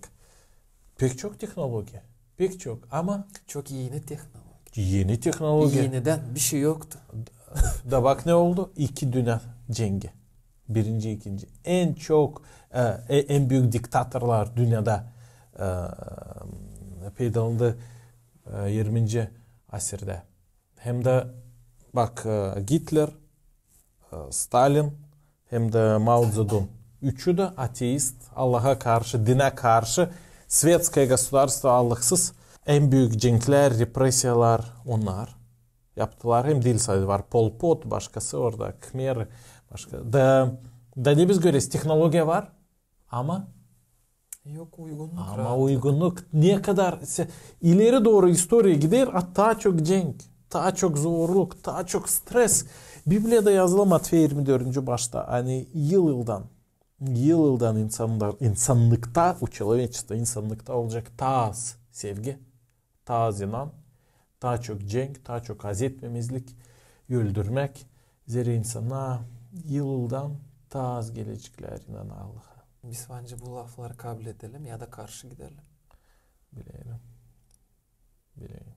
Pek çok tehnologiya, pek çok, ama çok eni tehnologiya. Eni tehnologiya. Enidän bir şey yoktu. Da bak ne oldu? İki dünnä cengi. Birinci, ikinci. En çok, e, e, en büük diktatorlar dünneedä e, peydalandı e, irminci asırda. Hem dä bak, e, Gitler, e, Stalin, hem dä Mao Tse-tung. Üçü dä ateist, Allaha karşı, dinä karşı, svetskoye gosudarstvo, Allahsız. En büük cenklär, repressiyalar onnar yaptılar. Hem diil sade var Pol Pot, başkası orada, Khmer, başka. Da, da ne biz göreriz, tehnologiya var, ama yok uygunnuk. Ama uygunnuk ne kadar se- ileri dooru istoriya gider, a taa çok cenk, taa çok zorluk, taa çok stres. Bibliyada yazılı Matfey irmi dördüncü başta, ani yıl-yıldan, yıl-yıldan insanlar, insannıkta, у человечества, insannıkta olacek taa az sevgi, taa az inan, taa çok cenk, taa çok azetmemezlik, öldürmäk. Zerä insannar yıl-yıldan taa az geleceklär inanaa Allaha. Biz bence bu lafları kabledelim ya da karşı gidelim. Bilerim. Bilerim.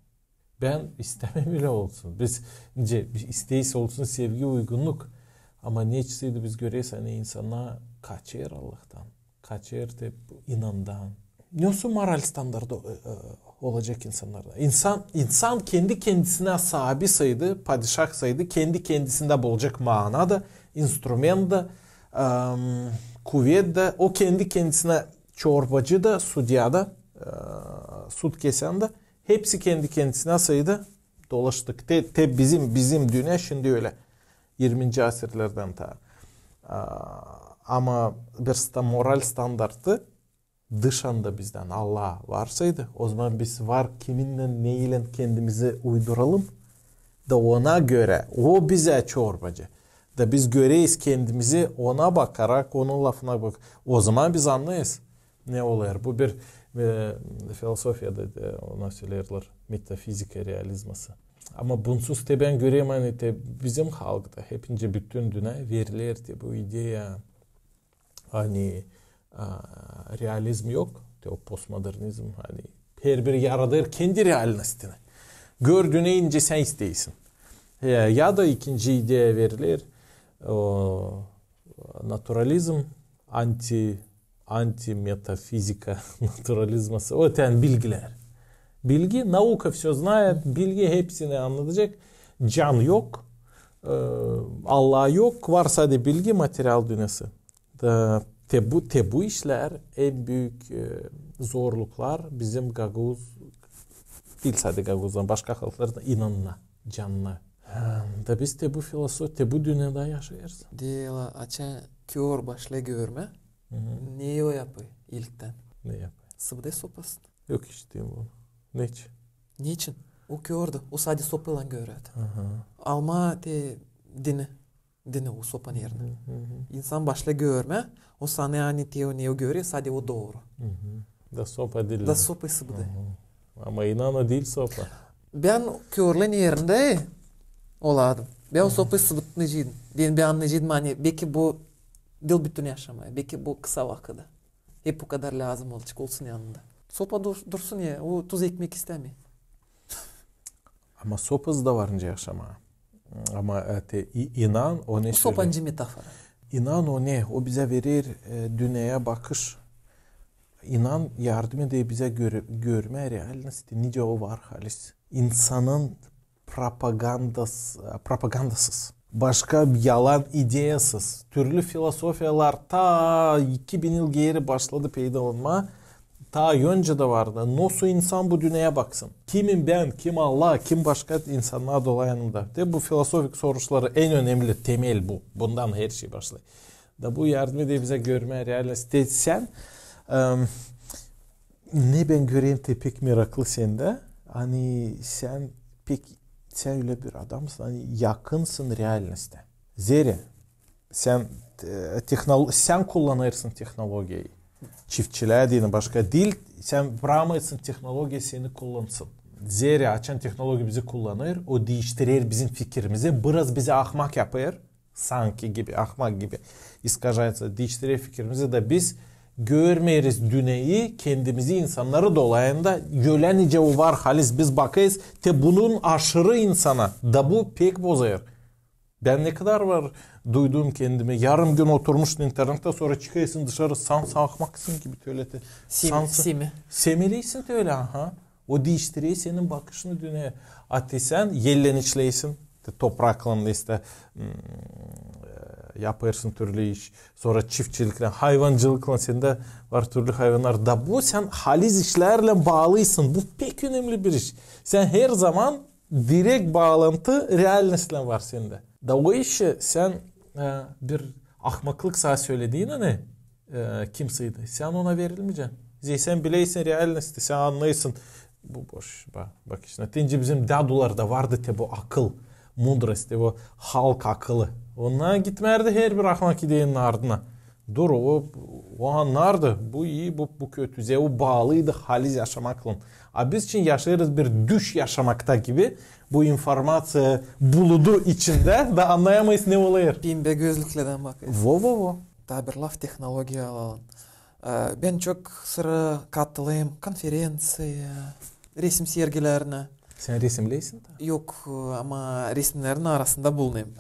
Bän istämeerim ölä olsun. Biz, nicä, biz isteeriz olsun sevgi, uygunnuk. Ama neçinsä dä biz göreriz, ani insannar kaçêr Allahtan. Kaçêr te inandan. Ne olsun moral standardı e, e, olacek insannarda? İnsan, insan kendi kendisinä saabi saydı, padişah saydı, kendi kendisindä bulacek maana da, instrument da, em, kuvet da, o kendi kendisinä çorbacı da, sudya da, e, sud kesän dä, hepsi kendi kendisinä saydı, dolaştık. Te, te bizim, bizim dünnä şindi ölä. İrminci asırlardan taa. A, ama bir sta-, moral standartı dışanda bizdän Allah varsaydı, o zaman biz var kiminnän, neylän kendimizi uyduralım, da ona görä, o bizä çorbacı. Da biz göreriz kendimizi ona bakarak, onun lafına bak. O zaman biz annêêrız, ne olêr. Bu bir e, filosofiyada da ona söleerlär metafizika realizması. Ama bunsuz te bän görerim, ani te bizim halkta hepinci bütün dünnä veriler te bu ideya, ani a, realizm yok, te o postmodernizm, ani herbir yaradêr kendi realnostini. Gör dünneyä nicä sän isteersin. E, ya da ikinci ideya veriler, o, naturalizm, anti, antimetafizika naturalizması, o, te ani bilgilär. Bilgi, наука всё знает, bilgi hepsini annadacek. Can yok, e, Allah yok, var sade bilgi, material dünnesi. Da Te bu, te bu işlär en büük, e, zorluklar bizim gagauz, diil sade gagauzların, başka halkların inanına, canına. Ha, da biz te bu filosof-, te bu dünnedä yaşêêrız. Diil, açan kör başlêêr görmää, ne o yapêr ilktän? Ne yapêr? Sıbıdêr sopasını. Yok, işittim bunu. Neçin? Neçin? O kördü. O sade sopaylan görärdi. Aha. Almaa te dini. Dini o sopanın erinä. Hı hı. İnsan başlêêr görmää, o sanêr, ani te o ne o görer, sade o dooru. Hı hı. Da sopa diil. Da sopa sıbıdêr. Hı hı. Ama inan o diil sopa. Bän körlän erindä olardım. Bän o sopayı sıbıtmayaceydım. Bän, bän annayaceydım, ani beki bu diil bütün yaşamaa, beki bu kısa vakıda. Hep bu kadar lääzım olacek olsun yanında. Sopa dur-, dursun ya, o tuz ekmek istämeer. Ama sopası da var nicä yaşamaa. Ama, e, te, i-, inan o ne sölä- Sopa nicä metafora. İnan o ne, o bizä verer, e, dünneyä bakış. İnan yardım eder bizä gör-, görmää realnosti, nicä o var halis. İnsanın propagandas-, propagandasız, başka yalan ideyasız, türlü filosofiyalar taa iki bin yıl geeri başladı peydalanmaa, taa öncä dä vardı. Nasıl insan bu dünneyä baksın? Kimim bän, kim Allah, kim başka insannar dolayında? Te bu filosofik soruşları en önemli, temel bu. Bundan herşey başlêêr. Da bu yardım eder bizä görmää realnost. Te sän, em, ne bän görerim te pek meraklı sendä, ani sän pek, sän ölä bir adamsın, ani yakınsın realnosta. Zerä sän, e, tehnolo-, sän kullanêrsın tehnologiyayı. Çiftçilär deyni başka diil, sän brakmêêrsın tehnologiya seni kullansın. Zerä açan tehnologiya bizi kullanêr, o diiştirer bizim fikirimizi, biraz bizi ahmak yapêr. Sanki gibi, ahmak gibi искажается, diiştirer fikirimizi da biz görmeeriz dünneyi, kendimizi, insannarı dolayında, ölä nicä o var halis biz bakêrız, te bunun aşırı insana, da bu pek bozêr. Bän ne kadar var duydum kendimi, yarım gün oturmuşsun internettä, sora çıkêrsın dışarı, sanki ahmaksın gibi tölä te. Sem-, sansın, semi. Semeleysin tölä, aha. O diiştirer senin bakışını dünneyä. A te sän ellän işleysin, te topraklan, işte, m, e, yapêrsın türlü iş. Sora çiftçiliklän, hayvancılıklan, sendä var türlü hayvannar. Da bu sän halis işlärlän baalıysın. Bu pek önemli bir iş. Sän her zaman direkt baalantı realnostlän var sendä. Da o işi sän, e, bir ahmaklık sana sölediyni, e, kimseydi. Sän ona verilmeyeceksin. Zerä sän bileysin realnosti, sän annêêrsın. Bu boş, ba-, bak işte. Neticä bizim dädularda vardı te bu akıl, мудрость, te bu halk akılı. Onnar gitmärdi herbir ahmak ideyanın ardına. Dur, o, o annardı, bu ii, bu, bu kötü. Zerä o baalıydı halis yaşamaklan. A biz için yaşêêrız bir düş yaşamakta gibi. Bu informaţiya buludu içindä, da annayamêêrız, ne olêr. Pembä gözlüklerdän bakêrız. Vo, vo, vo. Taa bir laf tehnologiya alalım. E, bän çok sıra katılêrım konferenţiyaya, resim sergilerinä. Sän resimleysin da? Yok, e, ama resimnerin arasında bulunêrım.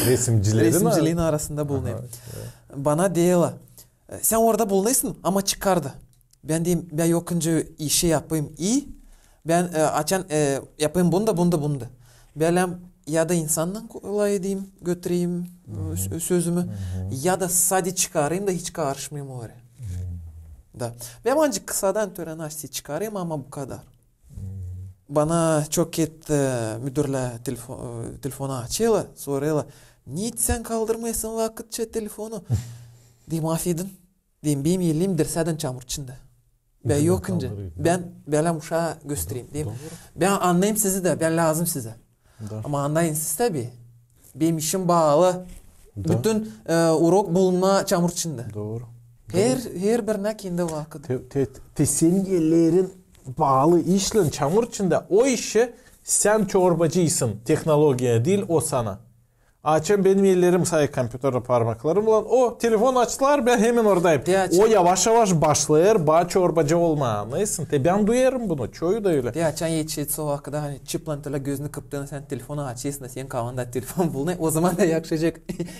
Resimcilerin ar-, resimcilerin arasında bulunêrım. Aha, evet. Bana deerlär, e, sän orada bulunêrsın, ama çıkar da. Bän deerim, bän yok, öncä işi yapayım ii. Bän, e, açan, e, yapayım bunu da, bunu da, bunu da. Bölä ya da insandan kolay edeyim, götüreyim, e, sö-, sözümü, ya da sade çıkarayım da hiç karışmayım oraya. Da. Bän ancak kısadan törän açtı çıkarayım, ama bu kadar. Bana çok ket, e, müdürlär telefo-, e, telefonu açêrlar, sorêrlar: "Neçin sän kaldırmêêrsın vakıtça telefonu?" Deerim, afedin. Deerim, benim ellerim dirsädän çamur içindä. Bän yok öncä. Bän bölä uşaa göstereyim. Deerim, bän annêêrım sizi dä, bän lääzım sizä. Ama annayın siz tabii. Benim işim baalı. Bütün, e, urok bulunmaa çamur içindä. Dooru. Her, her birinä kendi vakıdı. Te, te, te senin ellerin baalı işlän çamur içindä. O işi sän çorbacıysın. Tehnologiya diil, o sana. Açan benim ellerim sayı kompüterdä parmaklarımlan, o telefon açtılar, bän hemen oradayım. O yavaş-yavaş başlêêr bana çorbacı olmaa, annêêrsın. Te bän duyêrım bunu, çoyu da ölä. Te açan etişersin o vakıda, ani çıplantıylan gözünü kıptın, sän telefonu açêrsın da senin kafanda telefon bulunêr, o zaman da yakışacek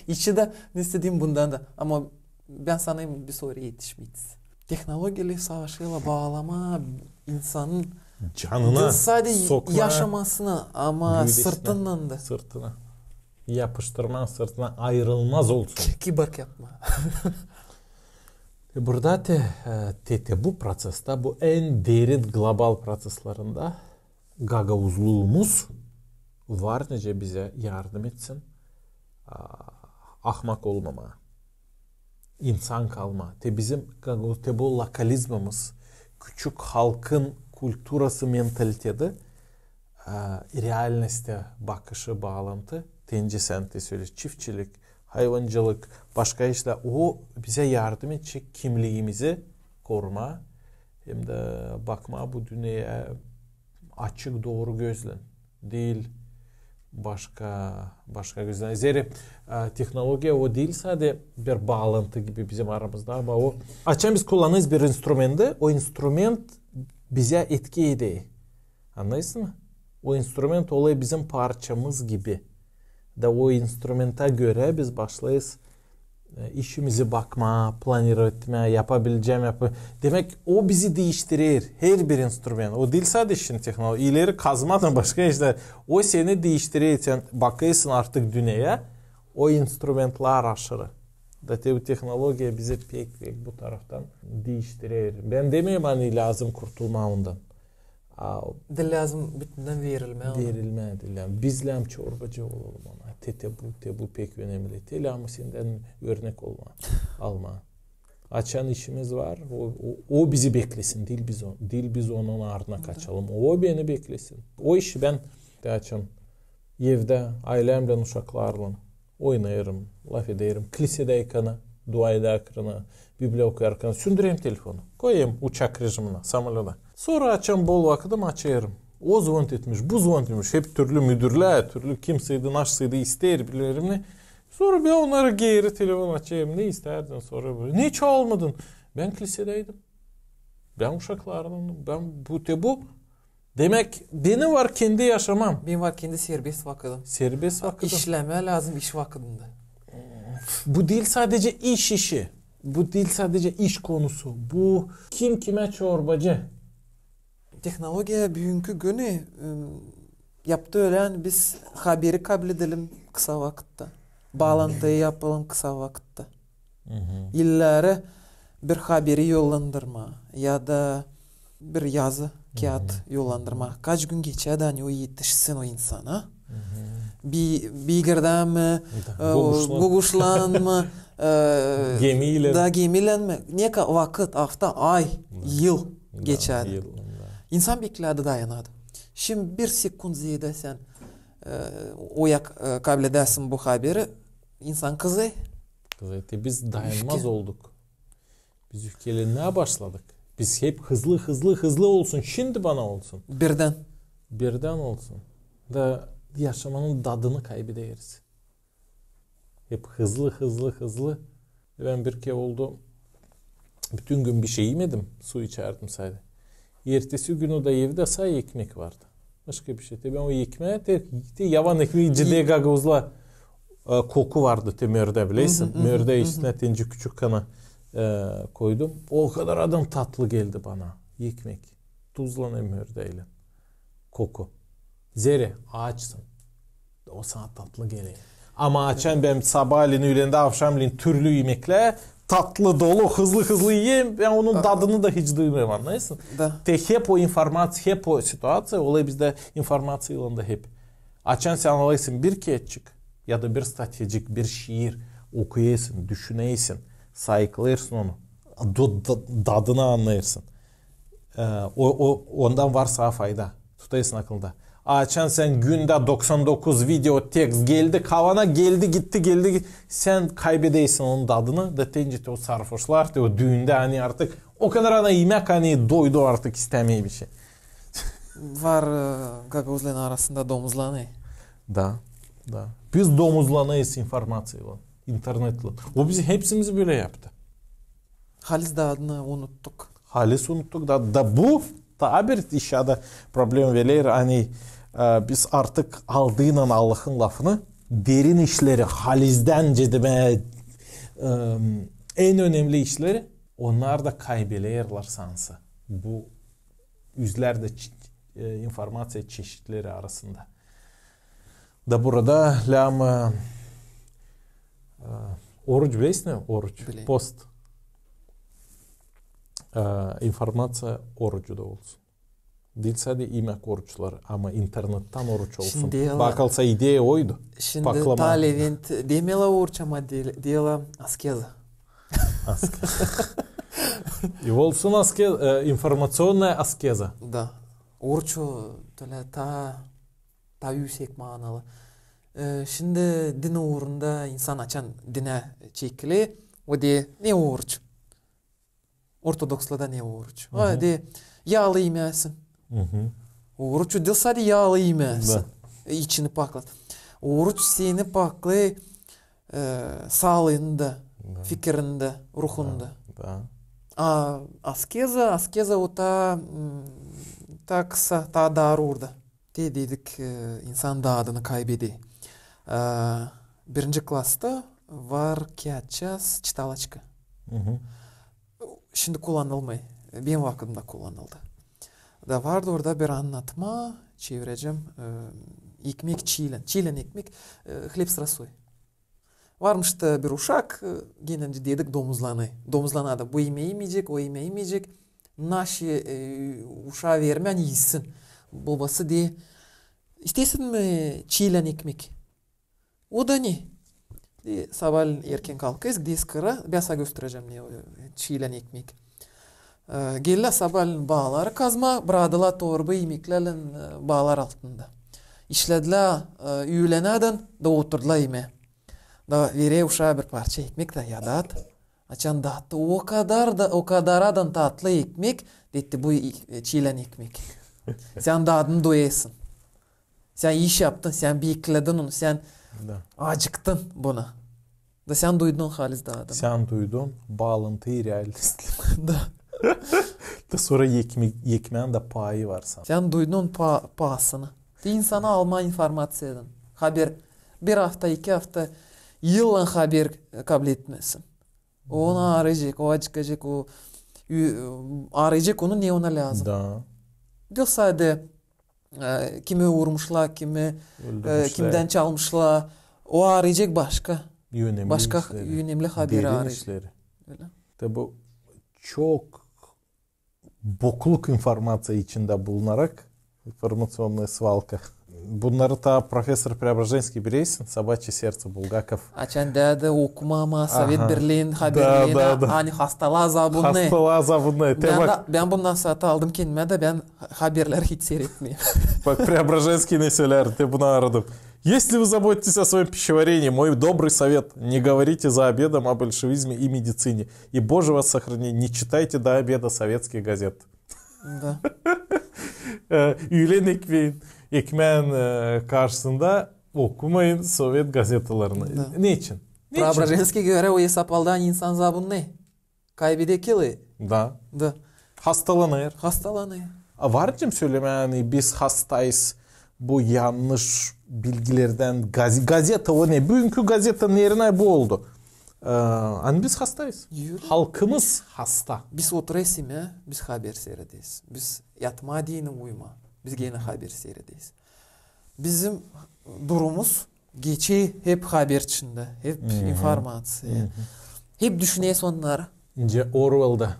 işi dä, ne istediyim bundan da. Ama bän sanêrım, biz oraya etişmeyecez. Tehnologiyalar savaşêrlar baalamaa insanın canına, sade yaşamasına, ama sırtından da. Sırtına. Yapıştırma sırtına, ayırılmaz olsun. Kibar yapma. E, burada te, e, te, te bu proţestä, bu en derin global proţeslerindä gagauzluumuz var nicä bizä yardım etsin, a, ahmak olmamaa, insan kalmaa. Te bizim gagauz, te bu lokalizmimiz, küçük halkın kulturası, mentaliteti, a, realnostă bakışı, baalantı, te nicä sän te söleedin, çiftçilik, hayvancılık, başka işlär, o bizä yardım edecek kimliimizi korumaa, hem dä bakmaa bu dünneyä açık, dooru gözlän, diil başka, başka gözlän. Zerä, e, tehnologiya o diil sade bir baalantı gibi bizim aramızda, ama o, açan biz kullanêrız bir instrumenti, o instrument bizä etki eder. Annêêrsın mı? O instrument olêr bizim parçamız gibi. Da o instrumenttä görä biz başlêêrız, e, işimizi bakmaa, planirovat etmää, yapabilecäm, yapa-, demäk, o bizi diiştirer, herbir instrument. O diil sade işin tehnologiya, ileri kazma da, başka işlär. O seni diiştirer, sän bakêrsın artık dünneyä, o instrumentlär aşırı. Da te bu tehnologiya bizi pek, pek bu taraftan diiştirer. Bän demeerim, ani lääzım kurtulmaa ondan. A, diil lääzım bütündän verilmää ona. Verilmää diil lääzım. Bizlär çorbacı olalım ona. Te, te bu, te bu pek önemli. Te lääzım sendän örnek olmaa, almaa. Açan işimiz var, o, o, o bizi beklesin, diil biz o-, diil biz onun ardına kaçalım. O beni beklesin. O işi bän te açan evdä, aylämnän, uşaklarlan oynêêrım, lafederim. Klisedäykän, dua edäkän, Bibliya okuyarkan, sündürerim telefonu. Koyêrım uçak rejiminä, samolötä. Sora açan bol vakıdımı, açêrım. O zvonit etmiş, bu zvonit etmiş. Hep türlü müdürlär, türlü kimseydi, naşsıydı, isteer, bilerim ne. Sora bän onnara geeri telefon açêrım. Ne istärdin? Sora bölä. Ne çalmadın? Bän klisedäydim. Bän uşaklarlandım. Bän bu, te bu. Demäk, benim var kendi yaşamam. Benim var kendi serbest vakıdım. Serbest vakıdım. İşlemää lääzım iş vakıdında. Bu diil sadecä iş işi. Bu diil sadecä iş konusu. Bu kim kimä çorbacı. Tehnologiya büünkü günü, ım, yaptı ölä, ani biz haberi kabledelim kısa vakıtta. Baalantıyı yapalım kısa vakıtta. İleri bir haberi yollandırmaa ya da bir yazı, kiyat yollandırmaa. Kaç gün geçer da, ani o etişsin o insana? Bi-, beygirdan mı, e, guguşlan mı, e, da gemilän mi? Ne ka-, vakıt, afta, ay, yıl geçer. İnsan beklärdi, dayanadı. Şindi bir sekund zeedä sän, e, oya, e, kabledäsin bu haberi, insan kızêr. Kızêr, te biz dayanmaz olduk. Biz üfkelenmää başladık. Biz hep hızlı, hızlı, hızlı olsun, şindi bana olsun. Birdän. Birdän olsun. Da yaşamanın dadını kaybederiz. Hep hızlı, hızlı, hızlı. Bän bir kerä oldu, bütün gün bir şey imedim, su içärdim sade. Ertesi günü dä evdä say ekmek vardı. Başka bir şey. Te bän o ekmää, te, te yavan ekmeyi ciddi gagauzla, e, koku vardı te mördä, bilersin. Mördä üstünä tenci küçük kana, e, koydum. O kadar adım tatlı geldi bana ekmek. Tuzla ne mördäylän. Koku. Zerä açsın. O sana tatlı geler. Ama açan bän sabaalän, üülendä, avşamlän türlü imeklär, tatlı, dolu, hızlı-hızlı iyeyim, bän onun dadını da hiç duymêêrım, annêêrsın? Da. Te hep o informaţiya, hep o situaţiya, olêr bizdä informaţiyaylan da hep. Açan sän alêrsın bir kiyatçık ya da bir statyacık, bir şiir okuyêrsın, düşünersin, sayıklayêrsın onu, do-, da-, dadını annêêrsın. E, o, o, ondan var sana fayda. Tutêrsın akılda. Açan sän gündä doksan dokuz video tekst geldi, kavana geldi, gitti, geldi, gitti. Sän kaybedersin onun dadını, da te nicä te o sarhoşlar, te o düündä, ani artık o kadar ana imäk, ani doydu artık, istämeer bir şey. Var, e, gagauzların arasında domuzlanêr. Da, da. Biz domuzlanêrız informaţiyaylan, internetlän. O bizi, hepsimizi bölä yaptı. Halis dadını unuttuk. Halis unuttuk da, da bu taa bir işadä problem verer, ani, e, biz artık aldıynan Allahın lafını, derin işleri, halizdän ciddi, e, en önemli işleri, onnar da kaybelerlär sansa. Bu üzlär dä çe-, e, informaţiya çeşitleri arasında. Da burada lääzım, e, e, oruç, bilersin, oruç, post. E, informaţiya orucu da olsun. Diil sade imäk oruçları, ama internettän oruç olsun. Bak, alsa ideya oydu. Şindi ta Levent demeerlär oruç, ama deerlär askeza. Askeza. I olsun askeza, e, informaţionnaya askeza. Da. Oruç o, ta, ta üüsek manalı. E, şindi din uurunda insan açan dinä çekiler, o deer, ne oruç? Ortodokslarda ne oruç? O deer, yaalı imeesin. Oruç o diil sade yaalı imeesin. E, içini paklat. Oruç seni paklêêr, e, saalıını da, fikirini dä, ruhunu da. A askeza, askeza o ta, m, ta kısa, ta dar uurda. Te dedik, e, insan dadını kaybeder. E, birinci klasta var kiyatçaaz, çitalaçka. Şindi kullanılmêêr. Benim vakıdımda kullanıldı. Da vardı orada bir annatma, çevirecäm, e, ekmek çiilän. Çiilän ekmek, e, хлеб с росой. Varmış da bir uşak, e, genä dedik domuzlanêr. Domuzlanêr da, bu imeyi imeycek, o imeyi imeycek. Naşey, e, uşaa vermää isin. Bobası deer, isteersin mi çiilän ekmek? O da ne? E, sabaalän erken kalkêrız, gideriz kıra, bän sana gösterecäm ne o, e, çiilän ekmek. E, geldilär sabaalän baaları kazmaa, braktılar torba ekmeklerlän, e, baalar altında. İşledilär, e, üülenädän da oturdulaa imää. Da verer uşaa bir parça ekmek da, yadaat. Açan dattı, o kadar da, o kadar adan tatlı ekmek, deer, bu, e, çiilän ekmek. Sän dadını doyêrsın. Sän iş yaptın, sän bekledin onu, sän acıktın buna. Da sän duydun halis dadını. Sän duydun baalantıyı, realnost. Da. Da sora ekme-, ekmeyin dä payı var sana. Sän duydun pa-, paasını. Te insanı almaa informaţiyadan. Haber, bir afta, iki afta, yıllan haber kabletmesin. O onu aarayacek, o acıkacek, o ü-, aarayacek onu, ne ona lääzım. Da. Diil sade, e, kimi uurmuşlar, kimi, e, kimdän çalmışlar. O aarayacek başka. Önemli işleri. Başka önemli haberi aarayacek. Derin işleri. Ölä. Te bu çok bokluk informaţiya içindä bulunarak, информационная свалка. Bunnarı ta professor Преображенский, bilersin, Собачье сердце Булгаков. Açan dä okumaa, ama Sovet Birliin haberlerini, ani hastalıa zabunne. Hastalıa zabunne. Bän bundan saat aldım kendimä da, bän haberleri hiç siiretmeerim. Bak, Преображенский ne söleer, te bunu aradım. Если вы заботитесь о своём пищеварении, мой добрый совет: не говорите за обедом о большевизме и медицине. И, Боже вас сохрани, не читайте до обеда советских газет. Da. E, üülen ekmeyin, ekmeyin, e, karşısında okumayın sovet gazetalarını. Da. Neçin? Neçin? Преображенский görä, o esap aldı, ani insan zabunne. Kaybeder kiloyu. Da. Da. Hastalanêr. Hastalanêr. A var nicä sölemää, ani biz hastayız bu yannış bilgilerdän, gaz-, gazeta o ne? Büünkü gazetanın erinä bu oldu. E, ani biz hastayız. Halkımız hasta. Biz oturêrız imää, biz haber siirederiz. Biz yatmaa deyni uyumaa, biz genä haber siirederiz. Bizim durumumuz geçer hep haber içindä, hep informaţiya. Hep düşüneriz onnarı. Nicä Orwellda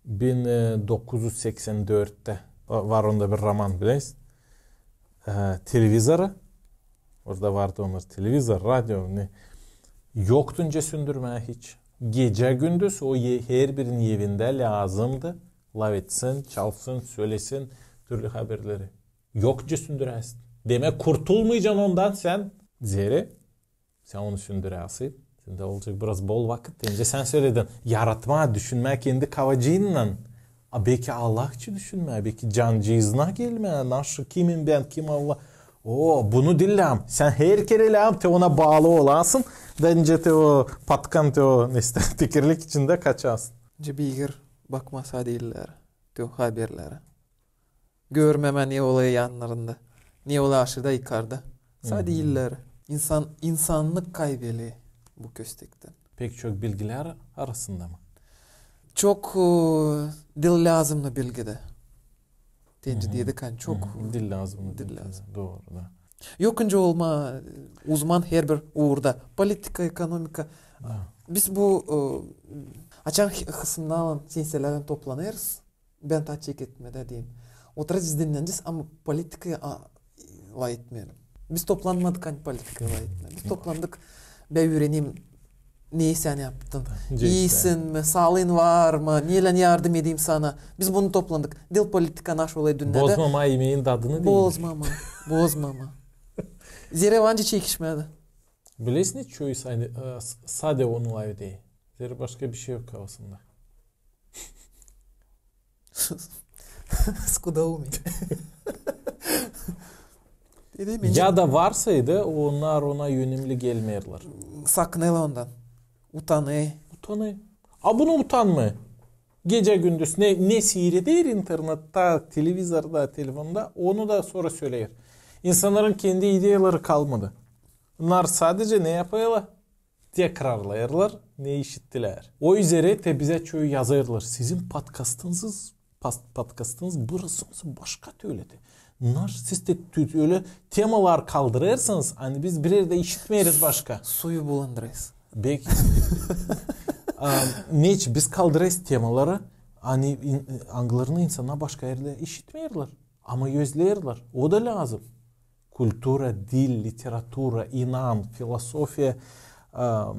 bin dokuz üz seksän dörttä va-, var onda bir roman, bilersin. E, televizorı, orada vardı onnar televizor, radio, ne, yoktu nicä sündürmää hiç. Gecä-gündüz o e-, herbirinin evindä lääzımdı lafetsin, çalsın, sölesin türlü haberleri. Yok nicä sündüräsin. Demäk, kurtulmayacan ondan sän, zerä sän onu sündüräsin, sendä olacek biraz bol vakıt. Deyni sän söledin, yaratmaa, düşünmää kendi kabaacıınnan. A beki Allah için düşünmää, beki cancıızına gelmää, naşı, kimim bän, kim Allah. O, bunu diil lääzım. Sän her kerä lääzım te ona baalı olasın, deyni te o patkan, te o, neysä, tekerlek içindä kaçasın. Nicä beygir bakmaa sade illär te o haberlerä. Görmemää, ne olêr yannarında, ne olêr aşaada, yukarda. Sade illär. İnsan, insannık kaybeler bu köstektän. Pek çok bilgilär arasında mı? Çok, e, diil lääzımnı bilgi dä. Deyni dedik, ani çok diil lääzımnı bilgi dä. Dooru, da. Yok nicä olmaa uzman herbir uurda. Politika, ekonomika. Biz bu, e, açan hısımnalän, senselärlän toplanêrız, bän taa çeketmää deyim. Oturêrız, dinnenecez, ama politikaya lafetmeelim. Biz toplanmadık ani politikaya lafetmää. Biz toplandık, bän üürenim, neyi sän yaptın? İisin mi? Saalıın var mı? Neylän yardım edeyim sana? Biz bunu toplandık. Diil politika naş olêr dünnedä. Bozmamaa imeyin dadını deyim. Bozmamaa. Bozmamaa. Zerä var nicä çekişmää. Bilersin, çoyu sade, e, sade onu lafeder. Zerä başka bişey yok kafasında. Скудоумие. Ya da varsaydı, onnar ona önemli gelmeerlär. Sakınêrlar ondan. Utanêr. Utanêr. A bunu utanmêêr. Gecä-gündüz ne, ne siireder internettä, televizorda, telefonda, onu da sora söleer. İnsannarın kendi ideyaları kalmadı. Onnar sadecä ne yapêrlar? Tekrarlêêrlar, ne işittilär. O üzerä te bizä çoyu yazêrlar: sizin podkastınız, pas-, podkastınız burası başka töledi. Naş siz te tü-, ölä temalar kaldırêrsınız, ani biz bir erdä işitmeeriz başka. Suyu bulandırêrsın. Belki. A, neçin biz kaldırêrız temaları, ani in-, angılarını insannar başka erdä işitmeerlär. Ama özleerlär. O da lääzım. Kultura, dil, literatura, inan, filosofiya, am,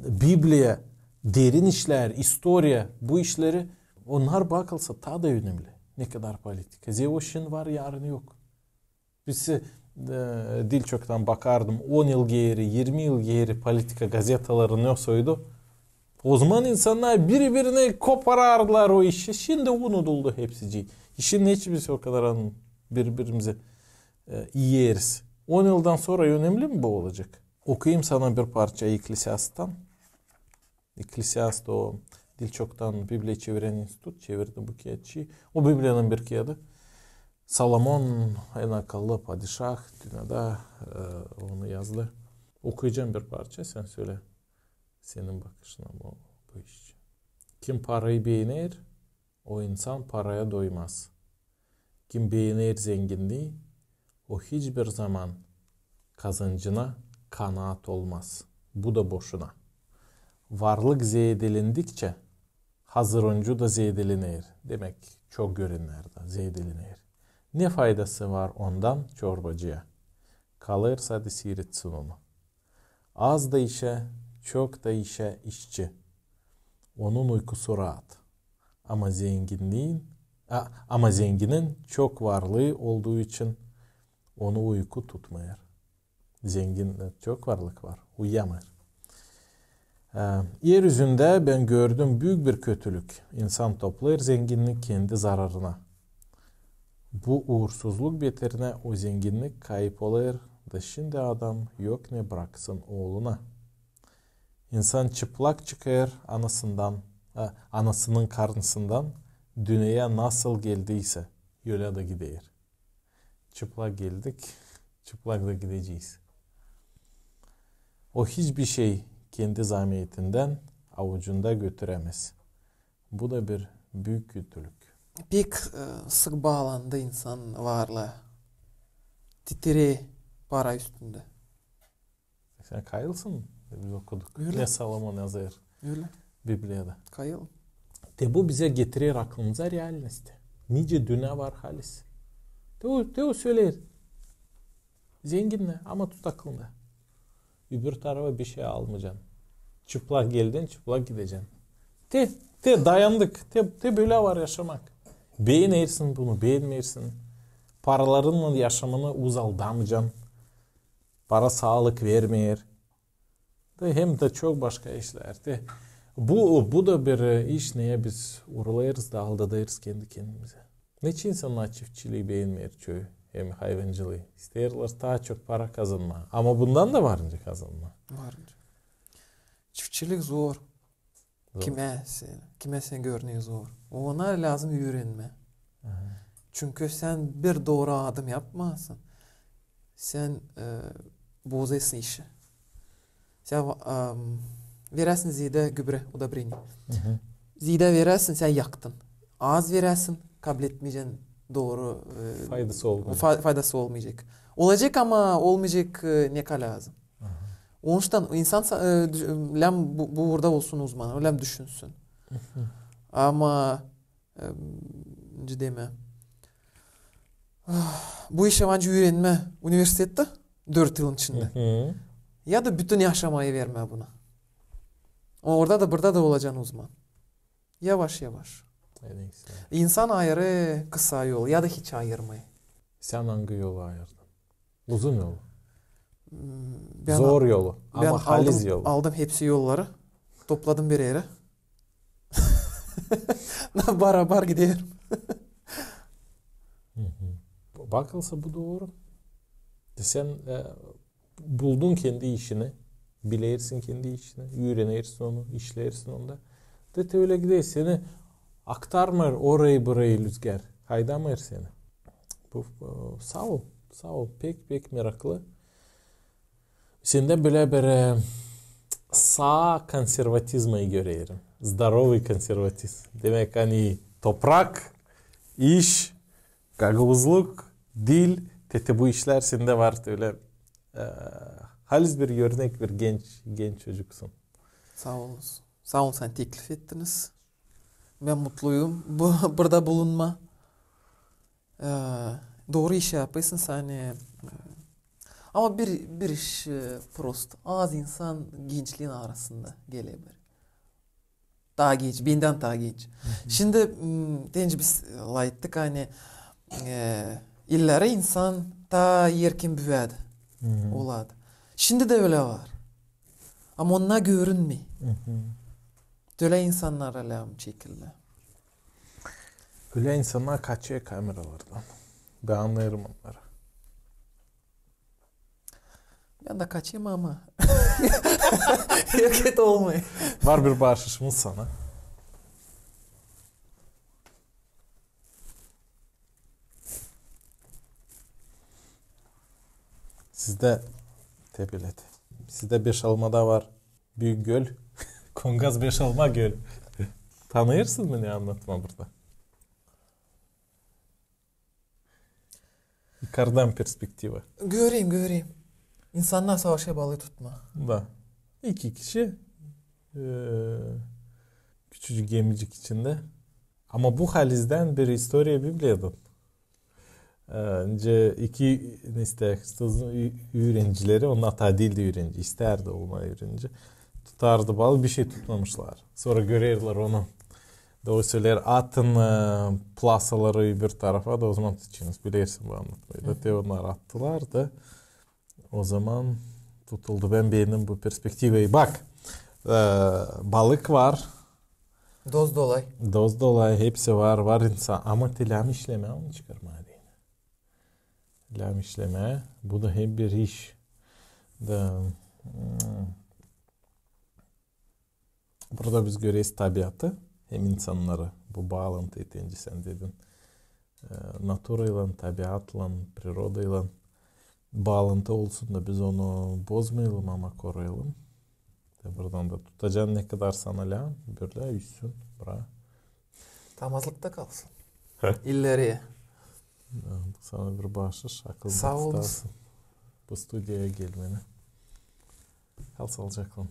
Bibliya, derin işlär, istoriya, bu işleri, onnar bakılsa, taa da önemli. Ne kadar politika. Zerä şindi var, yarın yok. Biz, e, diil çoktan bakardım, on yıl geeri, irmi yıl geeri politika gazetaları ne soydu. Ozaman insannar biri-birini koparardılar o işi. Şindi unuduldu hepsicii. İşin neçin biz o kadar, ani, biri-birimizi, e, iyeriz? On yıldan sora önemli mi bu olacek? Okuyayım sana bir parça Ekklesiasttan. Ekklesiast o diil çoktan Bibliya çevirän institut, çevirdi bu kiyatçı. O Bibliyanın bir kiyadı. Salomon, en akıllı padişah dünnedä, e, onu yazdı. Okuyacam bir parça, sän sölä senin bakışın bu, bu iş için. Kim parayı beener, o insan paraya doymaz. Kim beener zenginnii, o hiçbir zaman kazancına kanaat olmaz. Bu da boşuna. Varlık zeedelendikçä hazır oncu da zeedelener. Demäk, çok görünär dä zeedelener. Ne faydası var ondan çorbacıya? Kalêr sade siiretsin onu. Az da işä, çok da işä işçi, onun uykusu raat. Ama zenginniin, a, ama zenginin çok varlıı olduu için onu uyku tutmêêr. Zengin, e, çok varlık var, uyuyamêêr. E, er üzündä bän gördüm büük bir kötülük. İnsan toplêêr zenginnii kendi zararına. Bu uursuzluk beterinä o zenginnik kayıp olêr da şindi adam yok ne braksın ooluna. İnsan çıplak çıkêr anasından, e, anasının karnısından, dünneyä nasıl geldiysä, ölä da gider. Çıplak geldik, çıplak da gidecez. O hiçbir şey kendi zametindän avucunda götürämez. Bu da bir büük kötülük. Pek, e, sık baalandı insan varlıı. Titirey para üstündä. Sän kayılsın, biz okuduk. Ölä. Ne Salomon yazêr. Ölä. Bibliyada. Kayıl. Te bu bizä getirer aklımıza realnost. Nicä dünnä var halis. Te o, te o söleer. Zenginnä, ama tut aklında. Öbür tarafa bişey almayacan. Çıplak geldin, çıplak gidecän. Te, te dayandık. Te, te bölä var yaşamak. Beenersin bunu, beenmeersin. Paralarınnan yaşamanı uzaldamayacan. Para saalık vermeer. Da hem dä çok başka işlär. Te bu, bu da bir, e, iş, neyä biz uurlêêrız da aldadêrız kendi-kendimizä. Neçin insannar çiftçilii beenmeer çoyu, hem hayvancılıı? İsteerlär taa çok para kazanmaa. Ama bundan da var nicä kazanmaa. Var nicä. Çiftçilik zor. Zor. Kimä sän, kimä sän görünüy zor. Ona lääzım üürenmä. Aha. Çünkü sän bir dooru adım yapmaarsın, sän, e, bozêrsın işi. Sän, e, veräsin zeedä gübrä, удобрение. Zeedä veräsin, sän yaktın. Az veräsin, kabletmeyecän, dooru, e, faydası olmayacek. Olacek, ama olmayacek, e, ne kadar lääzım. Onuştan insan sa- e, düş- lääzım bu, bu uurda olsun uzman, lääzım düşünsün. Ama e, nicä demää, bu işä var nicä üürenmää universitettä dört yılın içindä. Ya da bütün yaşamayı vermää buna. Orada da, burada da olacan uzman. Yavaş-yavaş. İnsan ayırêr kısa yolu ya da hiç ayırmêêr. Sän angı yolu ayırdın? Uzun yolu. Zor yolu. Ama haliz yolu. Aldım hepsi yolları. Topladım bir erä. Barabar giderim. Bakılsa bu dooru. Sän e, buldun kendi işini, bilersin kendi işini, üürenersin onu, işlersin onda. Da te ölä gider, seni aktarmêêr orayı-burayı lüzgär. Haydamêêr seni. Bu, e, saa ol, saa ol. Pek, pek meraklı. Sendä bölä bir e, saa konservatizmayı görerim. Zdorovıy konservatizm. Demäk, ani toprak, iş, gagauzluk, dil, te te bu işlär sendä var ölä. E, haliz bir örnek, bir genç, genç çocuksun. Saa olun. Saa olun, sän teklif ettiniz. Bän mutluyum bu, burada bulunmaa. E, dooru iş yapêrsın sän. E, ama bir, bir iş e, prost. Az insan gençliin arasında gelebilir. Taa genç, bendän taa genç. Şindi, m, te nicä biz lafettik, ani e, illeri insan taa erkin büüyärdi, olardı. Şindi dä ölä var. Ama onnar görünmeer. Ölä insannar ölä çekildi. Ölä insannar kaçêr kameralardan. Bän annêêrım onnarı. Bän dä kaçêrım ama hareket olmêêr. Var bir baaşışımız sana. Sizdä, te bilä, sizdä Beşalmada var büük göl. Kongaz Beşalma göl. Tanıyêrsın mı, ne annatmaa burada? Yukarıdan perspektiva. Göreyim, göreyim. İnsannar savaşêr balık tutmaa. Da. İki kişi, e, küçücük gemicik içindä. Ama bu halizdän bir istoriya Bibliyadan. E, nicä iki, ne isteer, Hristozun ü-, üürencileri, onnar taa diildi üürenci, isteerdi olmaa üürenci. Tutardı balık, bir şey tutmamışlar. Sora görerlär onu. Da o söleer, atın e, plasaları bir tarafa, da ozaman tutacınız. Bilersin bu annatmayı. Da te onnar attılar da ozaman tutuldu. Bän beendim bu perspektivayı. Bak, e, balık var. Doz-dolay. Doz-dolay, hepsi var, var insan. Ama te lääzım işlemää, onu çıkarmaa deyni. Lääzım işlemää. Bu da hep bir iş. Da, m, burada biz göreriz tabiatı hem insannarı. Bu baalantı, te nicä sän dedin, e, naturaylan, tabiatlan, prirodaylan baalantı olsun da biz onu bozmayalım, ama koruyalım. Da buradan da tutacan ne kadar sana lääzım, bölä üstsün, bura. Tamazlıkta kalsın. İleriye. Da, bu sana bir baaşış, aklında tutarsın. Saa olun. Bu studiyaya gelmeni. Kal saalıcaklan.